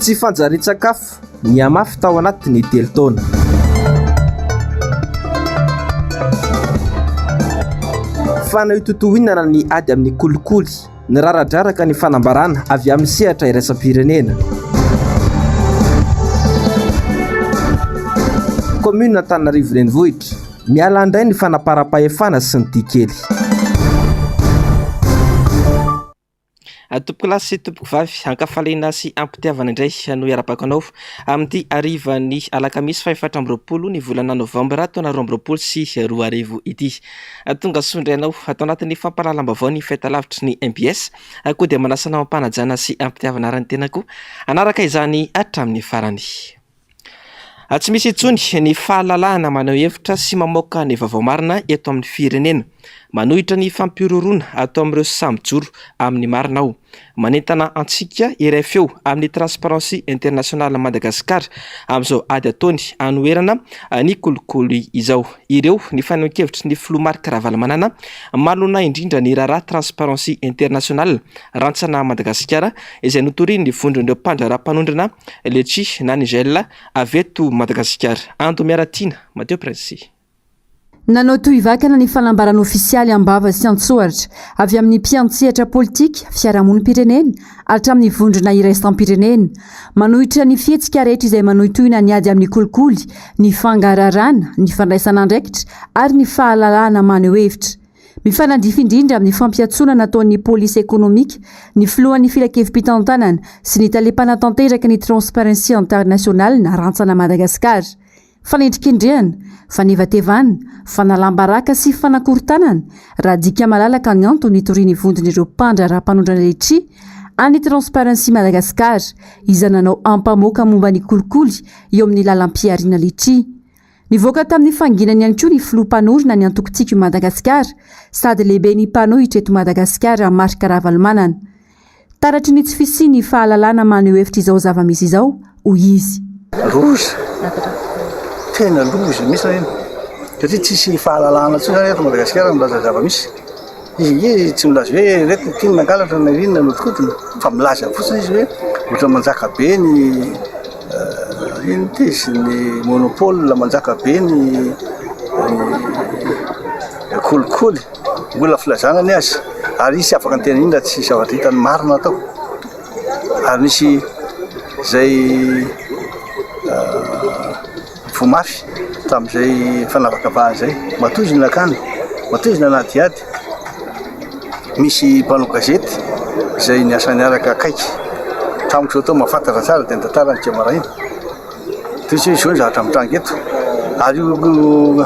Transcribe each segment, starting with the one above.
Tsy fanjarian-tsakafo nihamafy tao anatin'ny telo taona. Fanaitotohinana ny ady amin'ny kolikoly, niraradraraka ny fanambarana avy amin'ny sehatra iraisam-pirenena. Commune Antananarivo Renivohitra, miala indray ny fanaparam-pahefana sy ny tia kely. Tompokolahy sy tompokovavy, ankafaliana sy ampitiavana indray no iarabako anao amin'ity harivan'ny alakamisy fahefatra amby 20 ny volana novambra taona 2022 ity. Tonga soa indray anao ato anatin'ny fampahalalam-baovao ny fahitalavitry ny mbs, koa dia manasa anao am-panajana sy am-pitiavana ary ny tenako hanaraka izany hatramin'ny farany. Tsy misy intsony ny fahalalahana maneho hevitra sy mamoaka ny vaovao marina eto amin'ny firenena. Manohitra ny fampihorohoroana atao amin'ireo sahy mijoro amin'ny marina aho. Manentana antsika hiray feo amin'ny Transparency International Madagascar amin'izao ady ataony hanoherana ny kolikoly izao. Ireo ny fanehoan-kevitry ny filoha Marc Ravalomanana manoloana indrindra ny raharaha Transparency International rantsana Madagasikara izay notorian'ny vondron'ireo mpandraharaha mpanondrana Letchi na Nigel avy eto Madagasikara. Ando Miaratiana, Mateo Prince. Nanao tohivakana ny fanambarana ofisialy am-bava sy an-tsoratra avy amin'ny mpiantsehatra politika, fiarahamonim-pirenena, hatramin'ny vondrona iraisam-pirenena. Manohitra ny fihetsika rehetra izay manohintohina ny ady amin'ny kolikoly, ny fangaraharaana, ny fandraisana andraikitra ary ny fahalalahana maneho hevitra. Mifanandrify indrindra amin'ny fampiantsoana nataon'ny polisy ekonomika, ny filohan'ny filankevi-pitantanana sy ny tale mpanatanteraka ny Transparency International na Rantsana Madagascar. Fanendrikendrehana, fanevatevana, fanalam-baraka sy fanakorontanana, raha adika malalaka ny antony nitorian'ny vondron'ireo mpandraharaha mpanondrana letchi an'ny Transparency Madagascar, izay nanao ampamoaka momba ny kolikoly eo amin'ny lalam-pihariana letchi. Nivoaka tamin'ny fanginany ihany koa ny filoha mpanorina ny antoko Tiako i Madagasikara sady lehiben'ny mpanohitra eto Madagasikara Marc Ravalomanana. Taratry ny tsy fisian'ny fahalalana maneho hevitra izao zava-misy izao, hoy izy. Loza, tena loza mihitsy iny satria tsisy fahalalana intsony zany eto Madagasikara milaza zava-misy. Izy nge tsy milaza hoe ireto ity no nangalatra na iry no nanodinkodina fa milaza fotsiny izy hoe ohatran'ny manjaka be ny inona ity izy ny monopole, manjaka be ny kolikoly, mbola filazana ny azy ary izy tsy afaka niteny an'iny raha tsy zavatra hitany marina tao ary misy izay Voa mafy tamin'izay fanavakavahana izay. Matoa izy nakany, matoa izy nanadihady, misy mpanao gazety izay niasa niaraka akaiky tamiko izao tao mahafantatra tsara dia nitantara ny dia maraina. Toy izao izao ny zavatra mitranga eto. Ary io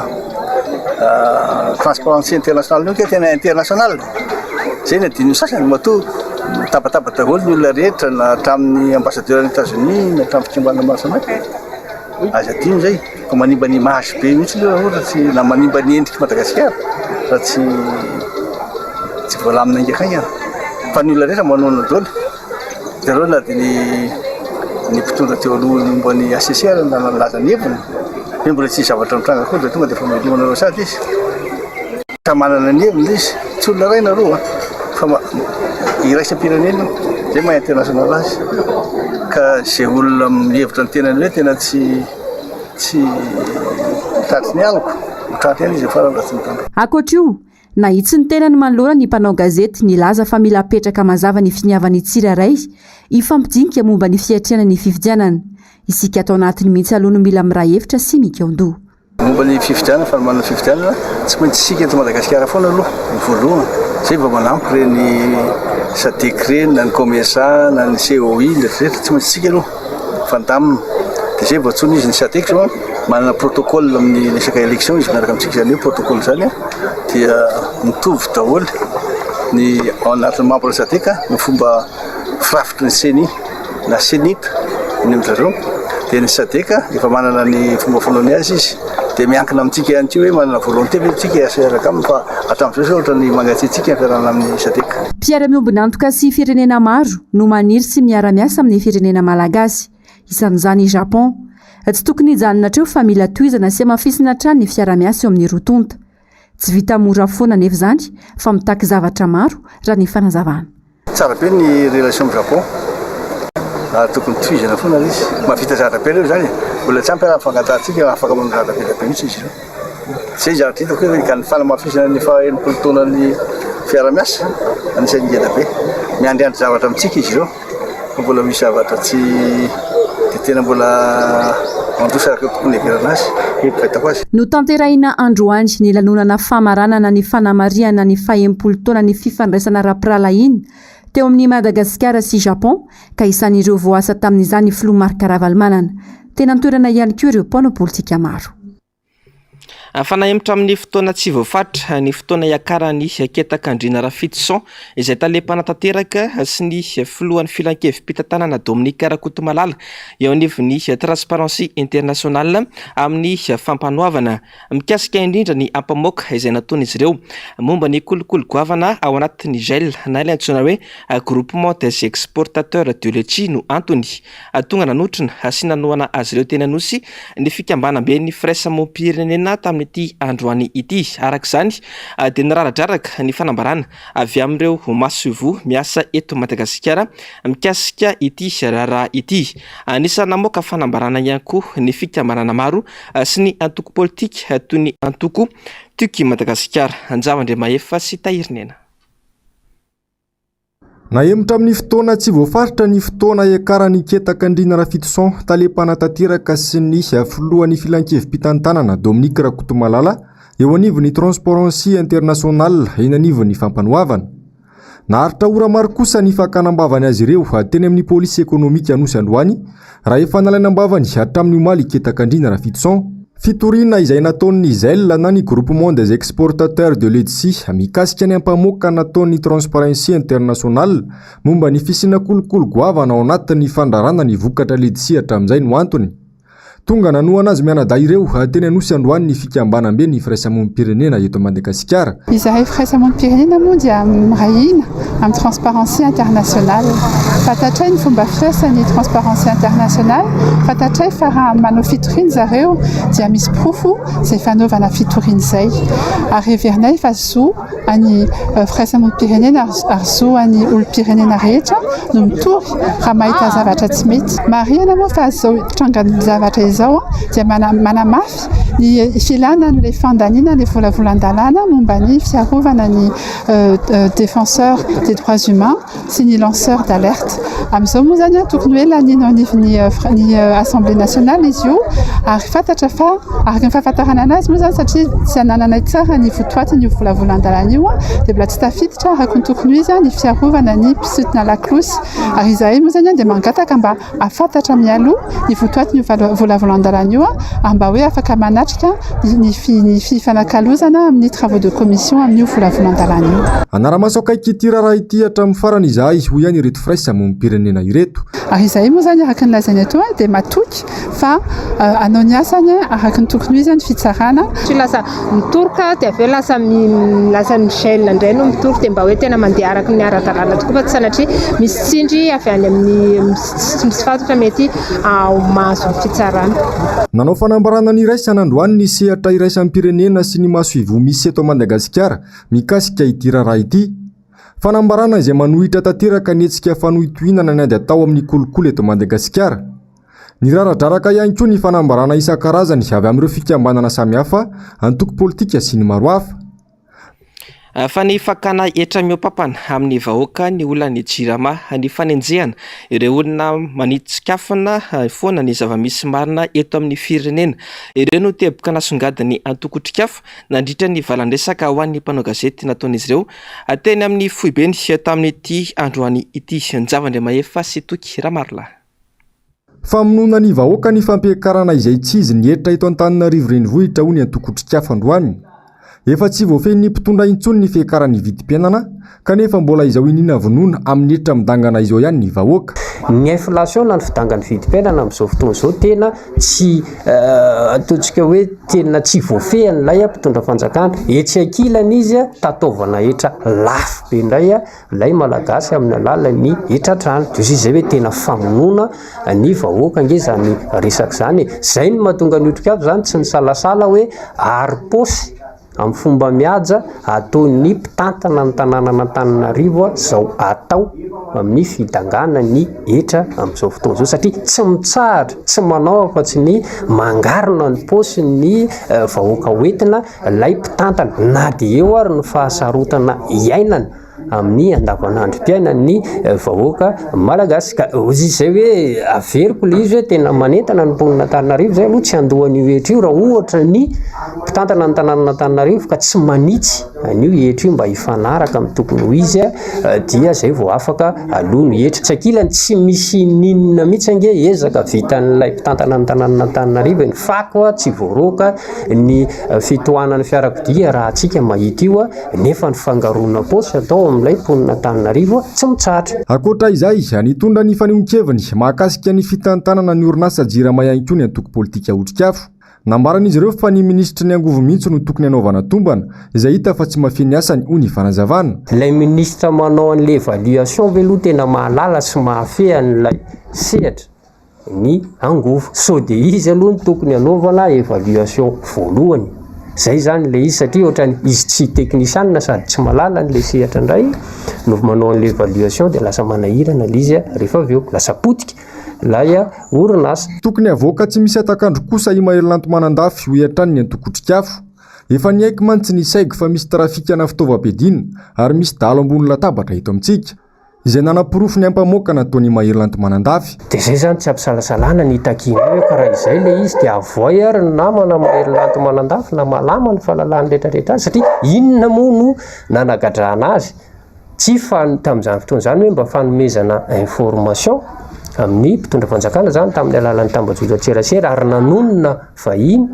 transparency international io tena international. Izay no adinon'ny sasany matoa mitabataba daholo ny olona rehetra na hatramin'ny ambassadeur any Etazonia na hatramin'ny fikambanana maro samihafa. Aza adino izay fa manimba ny image be mihitsy aloha raha ohatra tsy na manimba ny endrik'i Madagasikara raha tsy tsy voalamina haingankaingana. Fa ny olona rehetra manohana daholo. Hitanareo na dia ny ny mpitondra teo aloha momba ny HCC ary nilaza ny heviny hoe mbola tsy hisy zavatra mitranga akory dia tonga dia efa mamelona anareo sady izy. Samy manana ny heviny ilay izy, tsy olona iray na roa fa iraisam-pirenena io, izay maha international azy. Ka izay olona mihevitra ny tenany hoe tena tsy tsy tratry ny aloko, ho tratra ihany izy eo farany raha tsy mitandrina. Ankoatra io, nahitsy ny tenany manoloana ny mpanao gazety nilaza fa mila apetraka mazava ny finiavan'ny tsirairay hifampidinika momba ny fiatrehana ny fifidianana. Isika ato anatiny mihitsy aloha no mila miray hevitra sy mikaon-doha. Momba ny fifidianana, fanomanana fifidianana, tsy maintsy isika eto Madagasikara foana aloha no voalohany, izay vao manampy ireny Sadec ireny na ny Comesa na ny COI ny rehetra rehetra, tsy maintsy isika aloha mifandamina dia izay vao antsoina izy. Ny Sadec izao an, manana protocole amin'ny resaka élection izy miaraka amintsika, izany hoe protocole izany an dia mitovy daholo ny ao anatin'ny membre Sadec ny fomba firafitry ny Ceni. na Cenit ny amin-dry zareo, dia ny Sadec efa manana ny fomba fanaony azy izy, dia miankina amintsika ihany koa hoe manana volonté ve isika hiasa hiaraka aminy fa hatramin'izao izao ohatran'ny mangatsiatsiaka ny fiarahana amin'ny Sadec. Mpiara-miombon'antoka sy firenena maro no maniry sy miara-miasa amin'ny firenena malagasy. Isan'izany i Japon. Tsy tokony hijanona hatreo fa mila tohizana sy hamafisina hatrany ny fiara-miasa eo amin'ny roa tonta. Tsy vita mora foana anefa izany fa mitaky zavatra maro raha ny fanazavana. Tsara be ny relation am Japon. Ary tokony tohizana foana ilay izy. Mahavita zavatra be ireo izany e. Mbola tsy ampy ara ny fangatahantsika, afaka manao zavatra be dia be mihitsy izy ireo. Izay ny zavatra hitako hoe ka ny fanamafisana ny faha 60 taonan'ny fiaraha-miasa, anisan'ny ngeda be. Miandriandry zavatra amintsika izy ireo fa mbola misy zavatra tsy dia tena mbola mandroso araka ny tokony hiheverana azy, ny fahitako azy. Notanterahina androany ny lanonana famaranana ny fanamarihana ny faha-60 taonan'ny fifandraisana ara-pirahalahiana teo amin'i Madagasikara sy Japon ka isan'ireo voaasa tamin'izany ny filoha Marc Ravalomanana. Teny an-toerana ihany koa ireo mpanao politika maro. Fanahemotra amin'ny fotoana tsy voafaritra ny fotoana hiakaran'i Ketakandriana Rafitoson izay tale mpanatanteraka sy ny filohan'ny filankevi-pitantanana Dominique Rakotomalala eo anivon'ny Transparency International amin'ny fampanoavana. Mikasika indrindra ny ampamoaka izay nataon'izy ireo momba ny kolikoly goavana ao anatin'ny GEL na ilay antsoina hoe Groupement des Exportateurs de Letchis no antony. Tonga nanotrona sy nanohana azy ireo teny Anosy ny fikambanamben'ny firaisamoam-pirenena tamin'ity androany ity. Araka izany dia niraradraraka ny fanambarana avy amin'ireo masoivoho miasa eto Madagasikara mikasika ity raharaha ity. Anisan'ny namoaka fanambarana ihany koa ny fikambanana maro sy ny antoko politika toy ny antoko Tiako i Madagasikara, Anjava Andriamahefa sy Tahirinena. Nahemotra amin'ny fotoana tsy voafaritra ny fotoana hiakaran'i Ketaka Andriana Rafitoson, tale mpanatanteraka sy ny filohan'ny filankevi-pitantanana Dominique Rakotomalala eo anivon'ny Transparency International eny anivon'ny fampanoavana. Naharitra ora maro kosa ny fakana am-bavany azy ireo teny amin'ny polisy ekonomika Anosy androany raha efa nalaina am-bavany hatramin'ny omaly i Ketaka Andriana Rafitoson. Fitoriana izay nataon'ny GEL na ny Groupement des Exportateurs de Letchis mikasika ny ampamoaka nataon'ny Transparency International momba ny fisiana kolikoly goavana ao anatin'ny fandrarana ny vokatra letchis hatramin'izay no antony. Tonga nanohana azy mianadahy ireo teny Anosy androany ny fikambanambe ny firaisamonim-pirenena eto Madagasikara. Izahay firaisamonim-pirenena moa dia miray hina amin'ny Transparency International. Fantatray ny fomba fiasan'ny Transparency International, fantatray fa raha manao fitoriana zareo dia misy porofo izay fanaovana fitoriana izay. Ary heverinay fa zo an'ny firaisamonim-pirenena ary zo an'ny olom-pirenena rehetra no mitory raha mahita zavatra tsy mety. Marihana moa fa izao trangan-javatra izao dia manamafy ny filana an'ilay fandaniana ilay volavolan-dalàna momba ny fiarovana ny défenseurs des droits humains sy ny lanceurs d'alerte. Amin'izao moa izany tokony hoe laniana eo anivon'ny Assemblée nationale izy io ary fantatra fa araka ny fahafantarana anazy moa izany satria tsy anananay tsara ny votoatin'io volavolan-dalàna io dia mbola tsy tafiditra araka ny tokony ho izy ny fiarovana ny mpisintona lakolosy ary izahay moa izany dia mangataka mba hahafantatra mialoha ny votoatin'io volavolan-dalàna io ary mba hoe afaka manatrika ny fifanakalozana amin'ny travaux de commission amin'io volavolan-dalàna io. Hanara-maso akaiky ity raharaha ity hatramin'ny farany izahay, hoy ihany ireto firaisamonim-pirenena ireto. Ary izahay moa izany araka ny lazainay teo dia matoky fa hanao ny asany araka ny tokony ho izy ny fitsarana. Satria lasa mitoroka dia avy eo lasa lasa ny gel indray no mitory dia mba hoe tena mandeha araka ny ara-dalàna tokoa fa tsy sanatria misy tsindry avy any amin'ny tsy misy fantatra mety mahazo ny fitsarana. Nanao fanambarana niraisana androany ny sehatra iraisam-pirenena sy ny masoivoho misy eto Madagasikara mikasika ity raharaha ity. Fanambarana izay manohitra tanteraka ny hetsika fanohitohinana ny ady atao amin'ny kolikoly eto Madagasikara. Niraradraraka ihany koa ny fanambarana isan-karazany avy amin'ireo fikambanana samihafa, antoko politika sy ny maro hafa. Fa ny fakana hetra mihoa-pampana amin'ny vahoaka ny olan'ny Jirama, ny fanenjehana ireo olona manitsikafona foana ny zava-misy marina eto amin'ny firenena. Ireo no teboka nasongadin'ny antoko Otrikafo nandritra ny valan-dresaka ho an'ny mpanao gazety nataon'izy ireo teny amin'ny foibeny tamin'ity androany ity. Njava Andriamahefa sy Toky Ramarolahy. Famonoana ny vahoaka ny fampiakarana izay tsy izy ny hetra eto Antananarivo Renivohitra hoy ny antoko Otrikafo androany. Efa tsy voafehin'ny mpitondra intsony ny fiakaran'ny vidim-piainana kanefa mbola izao iniana vonoina amin'ny hetra midangana izao ihany ny vahoaka. Ny inflation na ny fidangan'ny vidim-piainana amin'izao fotoana izao tena tsy ataontsika hoe tena tsy voafehin'ilay mpitondra fanjakana. Etsy ankilany izy tataovana hetra lafo be indray Ilay Malagasy amin'ny alalan'ny hetratrano. Dia hoy izy izay hoe tena famonoana ny vahoaka ange izany resaka izany e. Izay no mahatonga ny Otrikafo izany tsy nisalasala hoe ary paosy. Amin'ny fomba mihaja ataon'ny mpitantana ny tanànan'Antananarivo izao atao amin'ny fidangana ny hetra amin'izao fotoana izao satria tsy mitsahatra, tsy manao afa-tsy ny mangarona ny paosin'ny vahoaka hoentina ilay mpitantana na dia eo ary ny fahasarotana iainana. amin'ny andavanandrom-piainan'ny vahoaka malagasy. Ka hoy izy izay hoe averiko ilay izy hoe tena manentana ny mponin'Antananarivo izay aloha tsy handoa an'io hetra io raha ohatra ny mpitantana ny tanànan'Antananarivo ka tsy manitsy an'io hetra io mba hifanaraka amin'ny tokony ho izy dia izay vao afaka aloa ny hetra. Tsy ankilany tsy misy n'inona mihitsy ange ezaka vitan'ilay mpitantana ny tanànan'Antananarivo e, ny fako tsy voaroaka, ny fitohanan'ny fiarakodia raha antsika mahita io. Nefa ny fangaroana paosy atao amin'ilay mponin'Antananarivo tsy mitsahatra. Ankoatra izay, nitondra ny fanehoan-keviny mahakasika ny fitantanana ny orinasa Jirama ihany koa ny antoko politika Otrikafo. Nambaran'izy ireo fa ny minisitry ny angovo mihitsy no tokony hanaovana tombana, izay hita fa tsy mahafehy ny asany, hoy ny fanazavana. Ilay minisitra manao an'ilay évaluation ve aloha tena mahalala sy mahafehy an'ilay sehatra? ny angovo. Sao dia izy aloha no tokony hanaovana évaluation voalohany. Zay izany ilay izy satria ohatrany izy tsy teknisianina sady tsy mahalala an'ilay sehatra indray no manao an'ilay évaluation dia lasa manahirana ilay izy rehefa avy eo. Lasa potika ilay orinasa. Tokony havoaka tsy misy hatak'andro kosa i Maherilanto Manandafy, hoy hatrany ny antoko Otrikafo. Efa niaiky mantsy ny Seg fa misy trafikana fitaovam-piadiana ary misy dahalo ambony latabatra eto amintsika. Izay nanaporofo ny ampamoaka nataon'i Maherilanto Manandafy. Dia izay izany tsy ampisalasalana ny hitakianay hoe ka raha izay ilay izy dia avoay ary ny namana Maherilanto Manandafy na malama ny fahalalany rehetrarehetra azy satria inona moa no nanagadrana azy? Tsy fa tamin'izany fotoana izany hoe mba fanomezana information amin'ny mpitondra fanjakana izany tamin'ny alalan'ny tambajotran-tserasera ary nanonona vahiny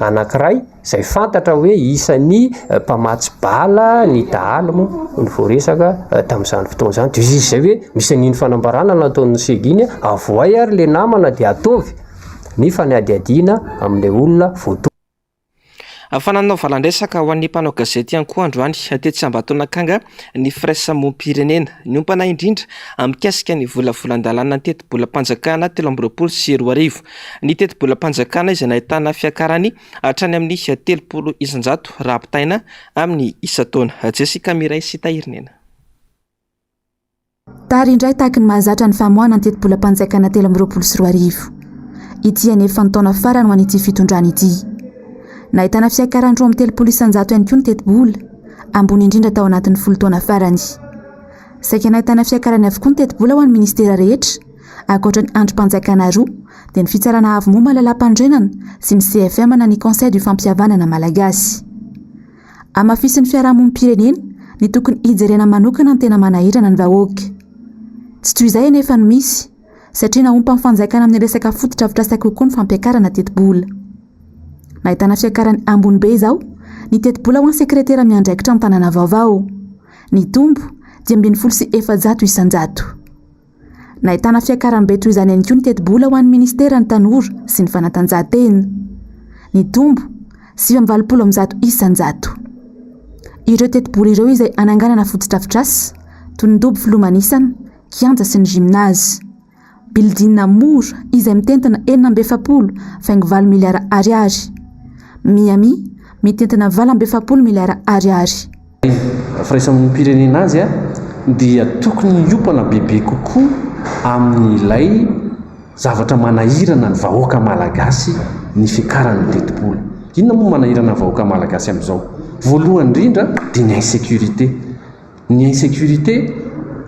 anankiray Izay fantatra hoe isan'ny mpamatsy bala ny dahalo moa no voaresaka tamin'izany fotoana izany. Dia izy izay hoe misy an'iny fanambarana nataon'ny Seg iny, avoay ary ilay namana dia ataovy ny fanadihadiana amin'ilay olona voatondro. Fa nanao valan-dresaka ho an'ny mpanao gazety ihany koa androany tetsy Ambatonakanga ny firaisamoam-pirenena. Niompana indrindra mikasika ny volavolan-dalàna ny tetibolam-panjakana 2023. Ny tetibolam-panjakana izay nahitana fiakarany hatrany amin'ny 30% raha ampitahaina amin'ny isan-taona. Jessica Mireille sy Tahirinena. Tary indray tahaky ny mahazatra ny famoahana ny tetibolam-panjakana 2023. Ity anefa ny taona farany ho an'ity fitondrana ity. Nahitana fiakarany 32% ihany koa ny tetibola, ambony indrindra tao anatin'ny folo taona farany. Saika nahitana fiakarany avokoa ny tetibola ho an'ny minisitera rehetra, ankoatra ny andrim-panjakana roa, dia ny Fitsarana Avo momba ny Lalàmpanorenana sy ny CFM na ny Conseil du Fampihavanana Malagasy. Hamafisin'ny fiarahamonim-pirenena ny tokony hijerena manokana ny tena manahirana ny vahoaka. Tsy toy izay anefa no misy, satria nahompan'ny fanjakana amin'ny resaka fotodrafitrasa kokoa ny fampiakarana tetibola. Nahitana fiakarany ambony be izao ny tetibola ho an'ny sekretera miandraikitra ny tanàna vaovao. Nitombo 415%. Nahitana fiakaram-be toy izany ihany koa ny tetibola ho an'ny minisiteran'ny Tanora sy ny fanatanjahantena. Nitombo 189%. Ireo tetibola ireo izay hananganana fotodrafitrasa toy ny dobo filomanisana, kianja sy ny gymnase. Building mora izay mitentina 46 faingo valo miliara ariary. Miami mitentina 48 miliara ariary. Firaisamonim-pirenena azy dia tokony hiompana bebe kokoa amin'ilay zavatra manahirana ny vahoaka malagasy ny fiakaran'ny tetibola. Inona moa manahirana ny vahoaka malagasy amin'izao? Voalohany indrindra dia ny insécurité. Ny insécurité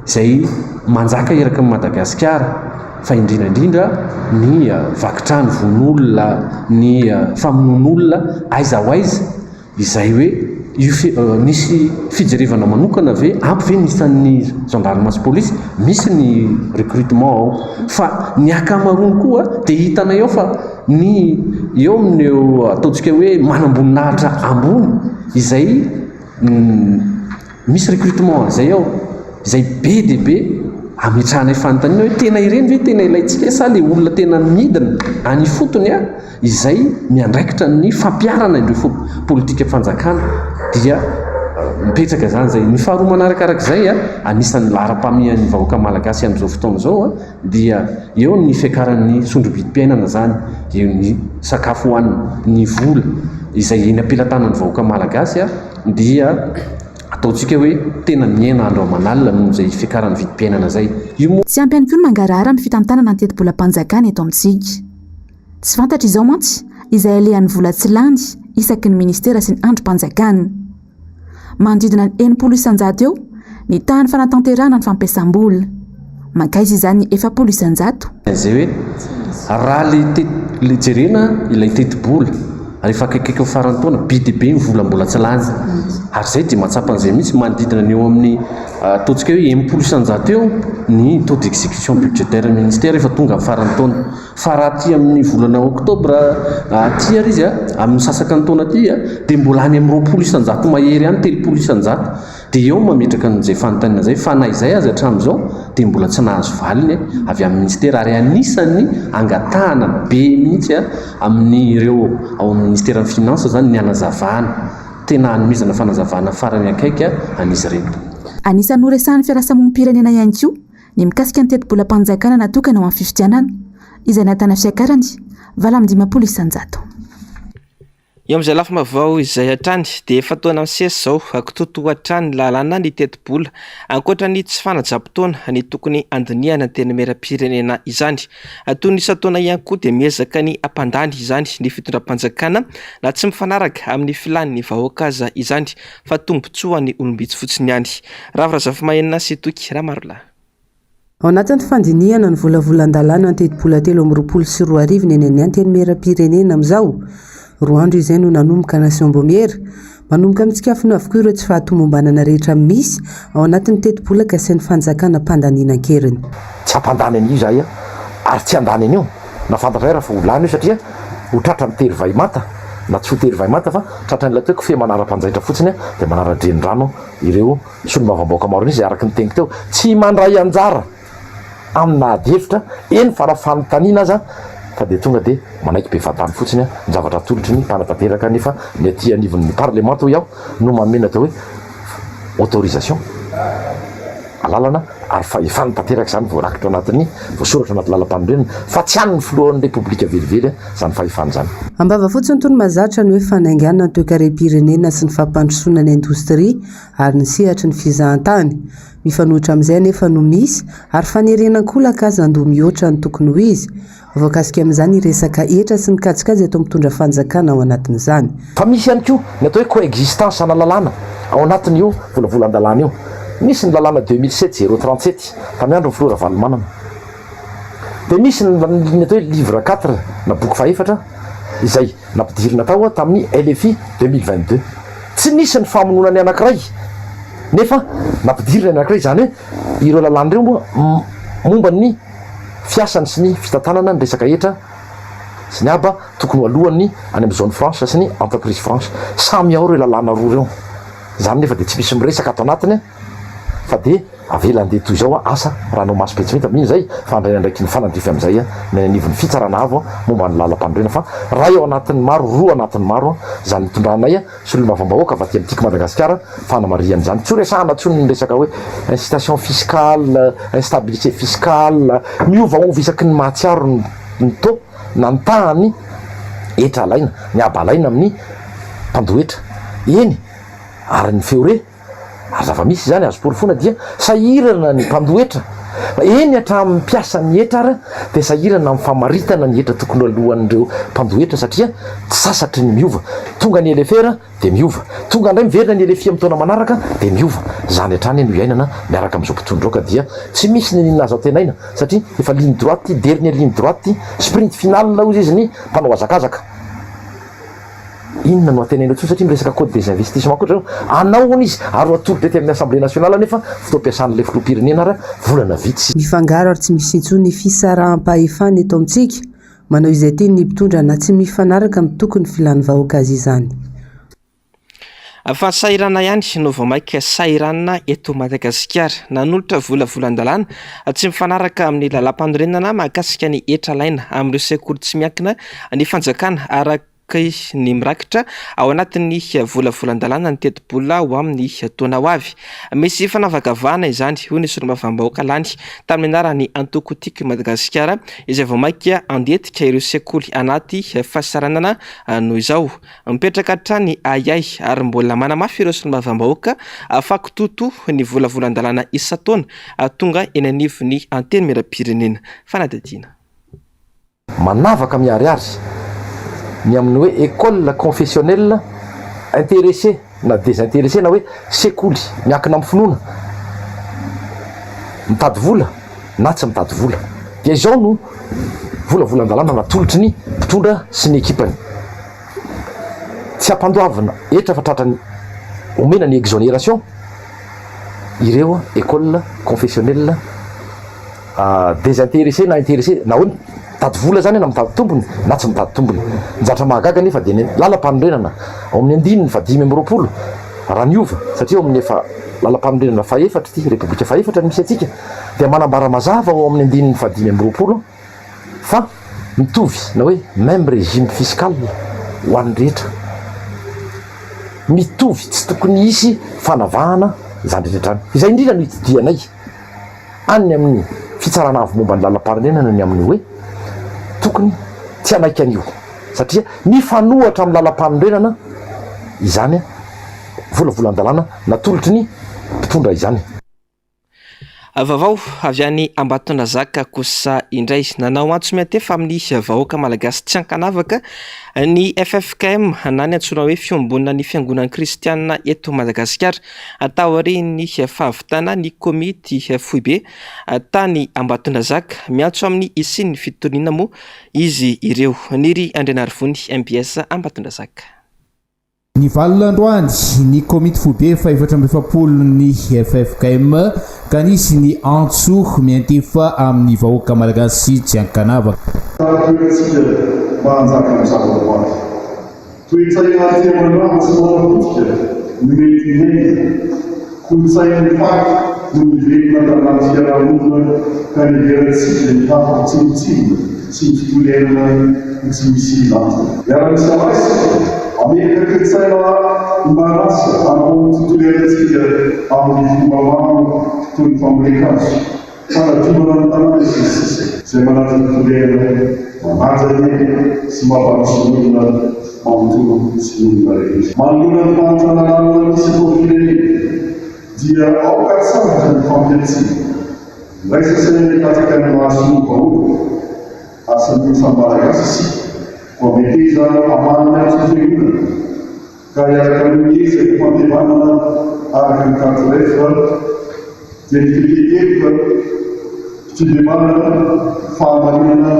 izay manjaka eraky ny Madagasikara fa indrindra indrindra ny vaky trano, vono olona, ny famonoan'olona aiza ho aiza. Izay hoe io fi, nisy fijerevana manokana ve, ampy ve ny isan'ny gendarme sy polisy, misy ny recrutement ao. Fa ny ankamaroany koa dia hitanay ao fa ny eo amin'ireo ataontsika hoe manamboninahitra ambony izay Misy recrutement an'izay ao, izay be dia be ametrahanay fanontaniana hoe tena ireny ve tena ilaintsika sa ilay olona tena midina any ifotony izay miandraikitra ny fampiharana ireo politikam-panjakana dia. Mipetraka izany izay. Ny faharoa manarakarak'izay, anisan'ny laharam-pahamehan'ny vahoaka malagasy amin'izao fotoana izao dia eo ny fiakaran'ny sondro-bidim-piainana izany, eo ny sakafo hohanina, ny vola izay eny am-pelatanan'ny vahoaka malagasy dia ataontsika hoe tena mihena andro aman'alina noho izay fiakaran'ny vidim-piainana izay. Io moa. Tsy ampy ihany koa ny mangarahara amin'ny fitantanana ny tetibolam-panjakana eto amintsika. Tsy fantatra izao mantsy izay alehan'ny vola tsy lany isaky ny minisitera sy ny andrim-panjakana. Manodidina ny 60% eo ny tahan'ny fanatanterahana ny fampiasam-bola. Mankaiza izany ny 40%? Izay hoe raha le le jerena ilay tetibola rehefa akaikaiky ny faran'ny taona be dia be ny vola mbola tsy lany ary izay dia mahatsapa an'izay mihitsy manodidina ny eo amin'ny ataontsika hoe 60% eo ny taux d'exécution budgétaire ministère rehefa tonga ny faran'ny taona. Fa raha aty amin'ny volana oktobra aty ary izy, amin'ny sasaka ny taona aty, dia mbola any amin'ny 20% mahery any, 30%. Dia eo no mametraka an'izay fanontaniana izay. Fa na izay aza hatramin'izao dia mbola tsy nahazo valiny avy amin'ny minisitera. Ary anisan'ny angatahana be mihitsy amin'ireo ao amin'ny minisiteran'ny Finances izany ny hanazavana, tena hanomezana fanazavana farany akaiky an'izy ireto. Anisan'ny noresahan'ny fiarahamonim-pirenena ihany koa ny mikasika ny tetibolam-panjakana natokana ho an'ny fifidianana, izay nahitana fiakarany 58%. Eo amin'izay lafim-baovao izay hatrany dia efa taona misesy izao kitoatoa hatrany ny lalàna ny tetibola. Ankoatra ny tsy fanajam-potoana ny tokony handinihana ny Antenimierampirenena izany. Toy ny isan-taona ihany koa dia miezaka ny hampandany izany ny fitondram-panjakana na tsy mifanaraka amin'ny filan'ny vahoaka aza izany fa tombontsoan'ny olom-bitsy fotsiny ihany. Ravo Razafimahenina sy Toky Ramarolahy. Ao anatin'ny fandinihana ny volavolan-dalàna ny tetibola 2023 ny eny amin'ny Antenimierampirenena amin'izao. Roa andro izay no nanomboka nasiam-boamiera. Manomboka mitsikafona avokoa ireo tsy fahatomombanana rehetra misy ao anatin'ny tetibola kasain'ny fanjakana ampandaniana an-keriny. Tsy hampandany an'io izahay ary tsy handany an'io na fantatray ary fa ho lany io satria ho tratran'ny tery vay manta na tsy ho tery vay manta fa tratran'ilay atao hoe kofehy manara-mpanjaitra fotsiny dia manara-drenirano ireo solombavambahoaka maro an'isa izay araka ny teniko teo tsy mandray anjara amina ady hevitra eny fa raha fanontaniana aza fa dia tonga dia manaiky be fahatany fotsiny ny zavatra atolotry ny mpanatanteraka nefa ny aty anivon'ny parlemanta hoy aho no manome ny atao hoe autorisation, alalana ary fahefana tanteraka izany voarakitra anatin'ny, voasoratra anaty lalampanorenana fa tsy an'ny filohan'ny Repoblika velively izany fahefana izany. Am-bava fotsiny toy ny mahazatra ny hoe fanaingàna ny toekarem-pirenena sy ny fampandrosoana ny indostria ary ny sehatry ny fizahantany. Mifanohitra amin'izay anefa no misy ary fanerena an-kolaka aza andoha mihoatra ny tokony ho izy. Voakasika amin'izany ny resaka hetra sy ny kajikajy atao mitondra fanjakana ao anatin'izany. Fa misy ihany koa ny atao hoe coexistence ana lalàna ao anatin'io volavolan-dalàna io. Misy ny lalàna 2007 037 tamin'ny andron'ny filoha Ravalomanana. Dia misy ny atao hoe livre quatre na boky fahefatra izay nampidirina tao tamin'ny LFI 2022. Tsy nisy ny famonoana ny anankiray nefa nampidirina ny anankiray, izany hoe ireo lalàna ireo moa momba ny fiasany sy ny fitantanana ny resaka hetra sy ny haba tokony ho alohan'ny any amin'ny zone franche sy ny entreprise franche. Samy ao ireo lalàna roa ireo. Izany nefa dia tsy misy miresaka ato anatiny fa dia avela handeha toy izao asa raha hanao maso betsimita mino izay fa handray ny andraikiny mifanandrify amin'izay ny any anivon'ny fitsarana avo momba ny lalampanorenana fa iray ao anatin'ny maro, roa anatin'ny maro izany nitondranay Solombavambahoaka avy aty amin'ny Tiako Madagasikara fanamarihana izany. Tsy ho resahana intsony ny resaka hoe incitation fiscale, instabilité fiscale, miovaova isaky ny mahatsiaro ny taux na ny tahan'ny hetra alaina, ny haba alaina amin'ny mpandoa hetra. Eny, ary ny feo re, ary zava-misy izany azo porofoina dia sahirana ny mpandoa hetra, eny hatramin'ny mpiasan'ny hetra ara dia sahirana amin'ny famaritana ny hetra tokony ho aloan'ireo mpandoa hetra satria tsy sasatry ny miova, tonga ny LFR dia miova, tonga indray miverina ny LFI amin'ny taona manaraka dia miova, izany hatrany no iainana miaraka amin'izao mpitondra izao ka dia tsy misy n'inon'inona azo antenaina satria efa ligne droite ity, dernière ligne droite ity, sprint final hozy izy ny mpanao hazakazaka. Inona no antenainao intsony satria miresaka code des investissements koa zareo, anao hono izy ary ho atolotra ety amin'ny assemblée nationale nefa fotoam-piasan'ilay filoham-pirenena ary volana vitsy. Mifangaro ary tsy misy intsony ny fisaraham-pahefana eto amintsika. Manao izay tiany ny mpitondra na tsy mifanaraka amin'ny tokony filan'ny vahoaka azy izany. Fahasahiranana ihany no vao mainka sahiranina eto Madagasikara. Nanolotra volavolan-dalàna tsy mifanaraka amin'ny lalàmpanorenana mahakasika ny hetra alaina amin'ireo sekoly tsy miankina ny fanjakana araka. araka ny mirakitra ao anatin'ny volavolan-dalàna ny tetibola ho amin'ny taona ho avy. Misy fanavakavahana izany, hoy ny solombavambahoaka lany tamin'ny anaran'ny antoko Tiako i Madagasikara, izay vao mainka handetika ireo sekoly anaty fahasahiranana noho izao. Mipetraka hatrany ahiahy ary mbola manamafy ireo solombavambahoaka fa kitoto ny volavolan-dalàna isan-taona tonga eny anivon'ny Antenimierampirenena. Fanadihadiana. Manavaka miharihary ny amin'ny hoe école confessionnelle intéressée na désintéressée na hoe sekoly miankina amin'ny finoana, mitady vola na tsy mitady vola. Dia izao no volavolan-dalàna natolotry ny mpitondra sy ny ekipany. Tsy ampandoavina hetra fa tratran'ny omena ny exonération ireo école confessionnelle. Désintéressé na intéressé na hoe mitady vola zany na mitady tombony na tsy mitady tombony. Ny zavatra mahagaga anefa dia ny lalam-panorenana ao amin'ny andininy faha 25 raha niova satria ao amin'ny efa lalam-panorenana fahefatra ity, repoblika fahefatra no misy antsika dia manambara mazava ao amin'ny andininy faha 25 fa mitovy na hoe même régime fiscal ho an'ny rehetra. Mitovy tsy tokony hisy fanavahana izany rehetra izany. Izay indrindra no itidianay. any amin'ny Fitsarana Avo momba ny Lalampanorenana ny amin'ny hoe tokony tsy hanaiky an'io satria mifanohatra amin'ny lalampanorenana izany volavolan-dalàna natolotry ny mpitondra izany. Vaovao avy any Ambatondrazaka kosa indray. Nanao antso miantefa amin'ny vahoaka malagasy tsy ankanavaka ny ffkm na ny antsoina hoe Fiombonan'ny Fiangonan'ny Kristianina eto Madagasikara. Taorian'ny fahavitana ny komity foibe tany Ambatondrazaka, miantso amin'ny hisian'ny fitoniana moa izy ireo. Niry Andrianarivony, mbs Ambatondrazaka. Nivalona androany ny komity foibe faha-44 ny ffkm ka nisy ny antso miantefa amin'ny vahoaka malagasy tsy ankanavaka. Tsara toetra tsika mba hanjaka amin'ny zavaboary. Toe-tsaina tia mandrava sy manapotika no mety hiainga. Kolontsain'ny fako no mivelona tanaty fiarahamonina ka niheverantsika ny hafa ho tsinontsinona sy ny tontolo iainana ho tsy misy lanjany. Miara-misalahy isika hametraka toe-tsaina omban'asa hanao ny tontolo iainantsika amin'ny fomba maro toy ny fambolen-kazo, fanadiovana ny tanàna sy ny sisa izay manaja ny tontolo iainana, manaja ny aina sy mampandroso ny olona manontolo sy ny olona rehetra. Manoloana ny fahantrana lalina misy eto amin'ny firenena dia aoka hatsahatra ny fampiantsiana. Miraisa saina hikatsaka ny mahasoa ny vahoaka ary samy samy Malagasy isika koa meteza hamaly ny antson'ny fiangonana. Ka hiaraka amin'ny ezaka fampihavanana araka ny quatre F dia ny fetehen-keloka, fibebahana, fahamarinana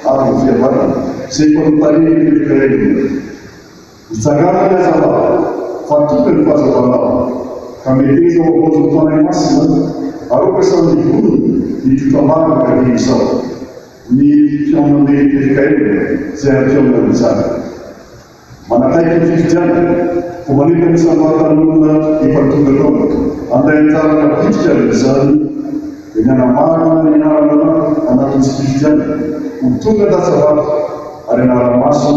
ary ny fihavanana, izay efa notarihin'ny ffkm. Mitsangàna ny hazavana, fa tonga ny fahazavanao, ka meteza ho havaozin'ny Fanahy Masina, ary aoka samy hivonona hitrotra marina ka dia izao ny fihaonamben'ny ffkm izay hampihaona izany. Manakaiky ny fifidianana, vao manentana isam-batan'olona efa tonga taona handray anjara mavitrika amin'izany dia ny hanamarina ny anarana anaty lisi-pifidianana ho tonga an-datsa-bato ary hanara-maso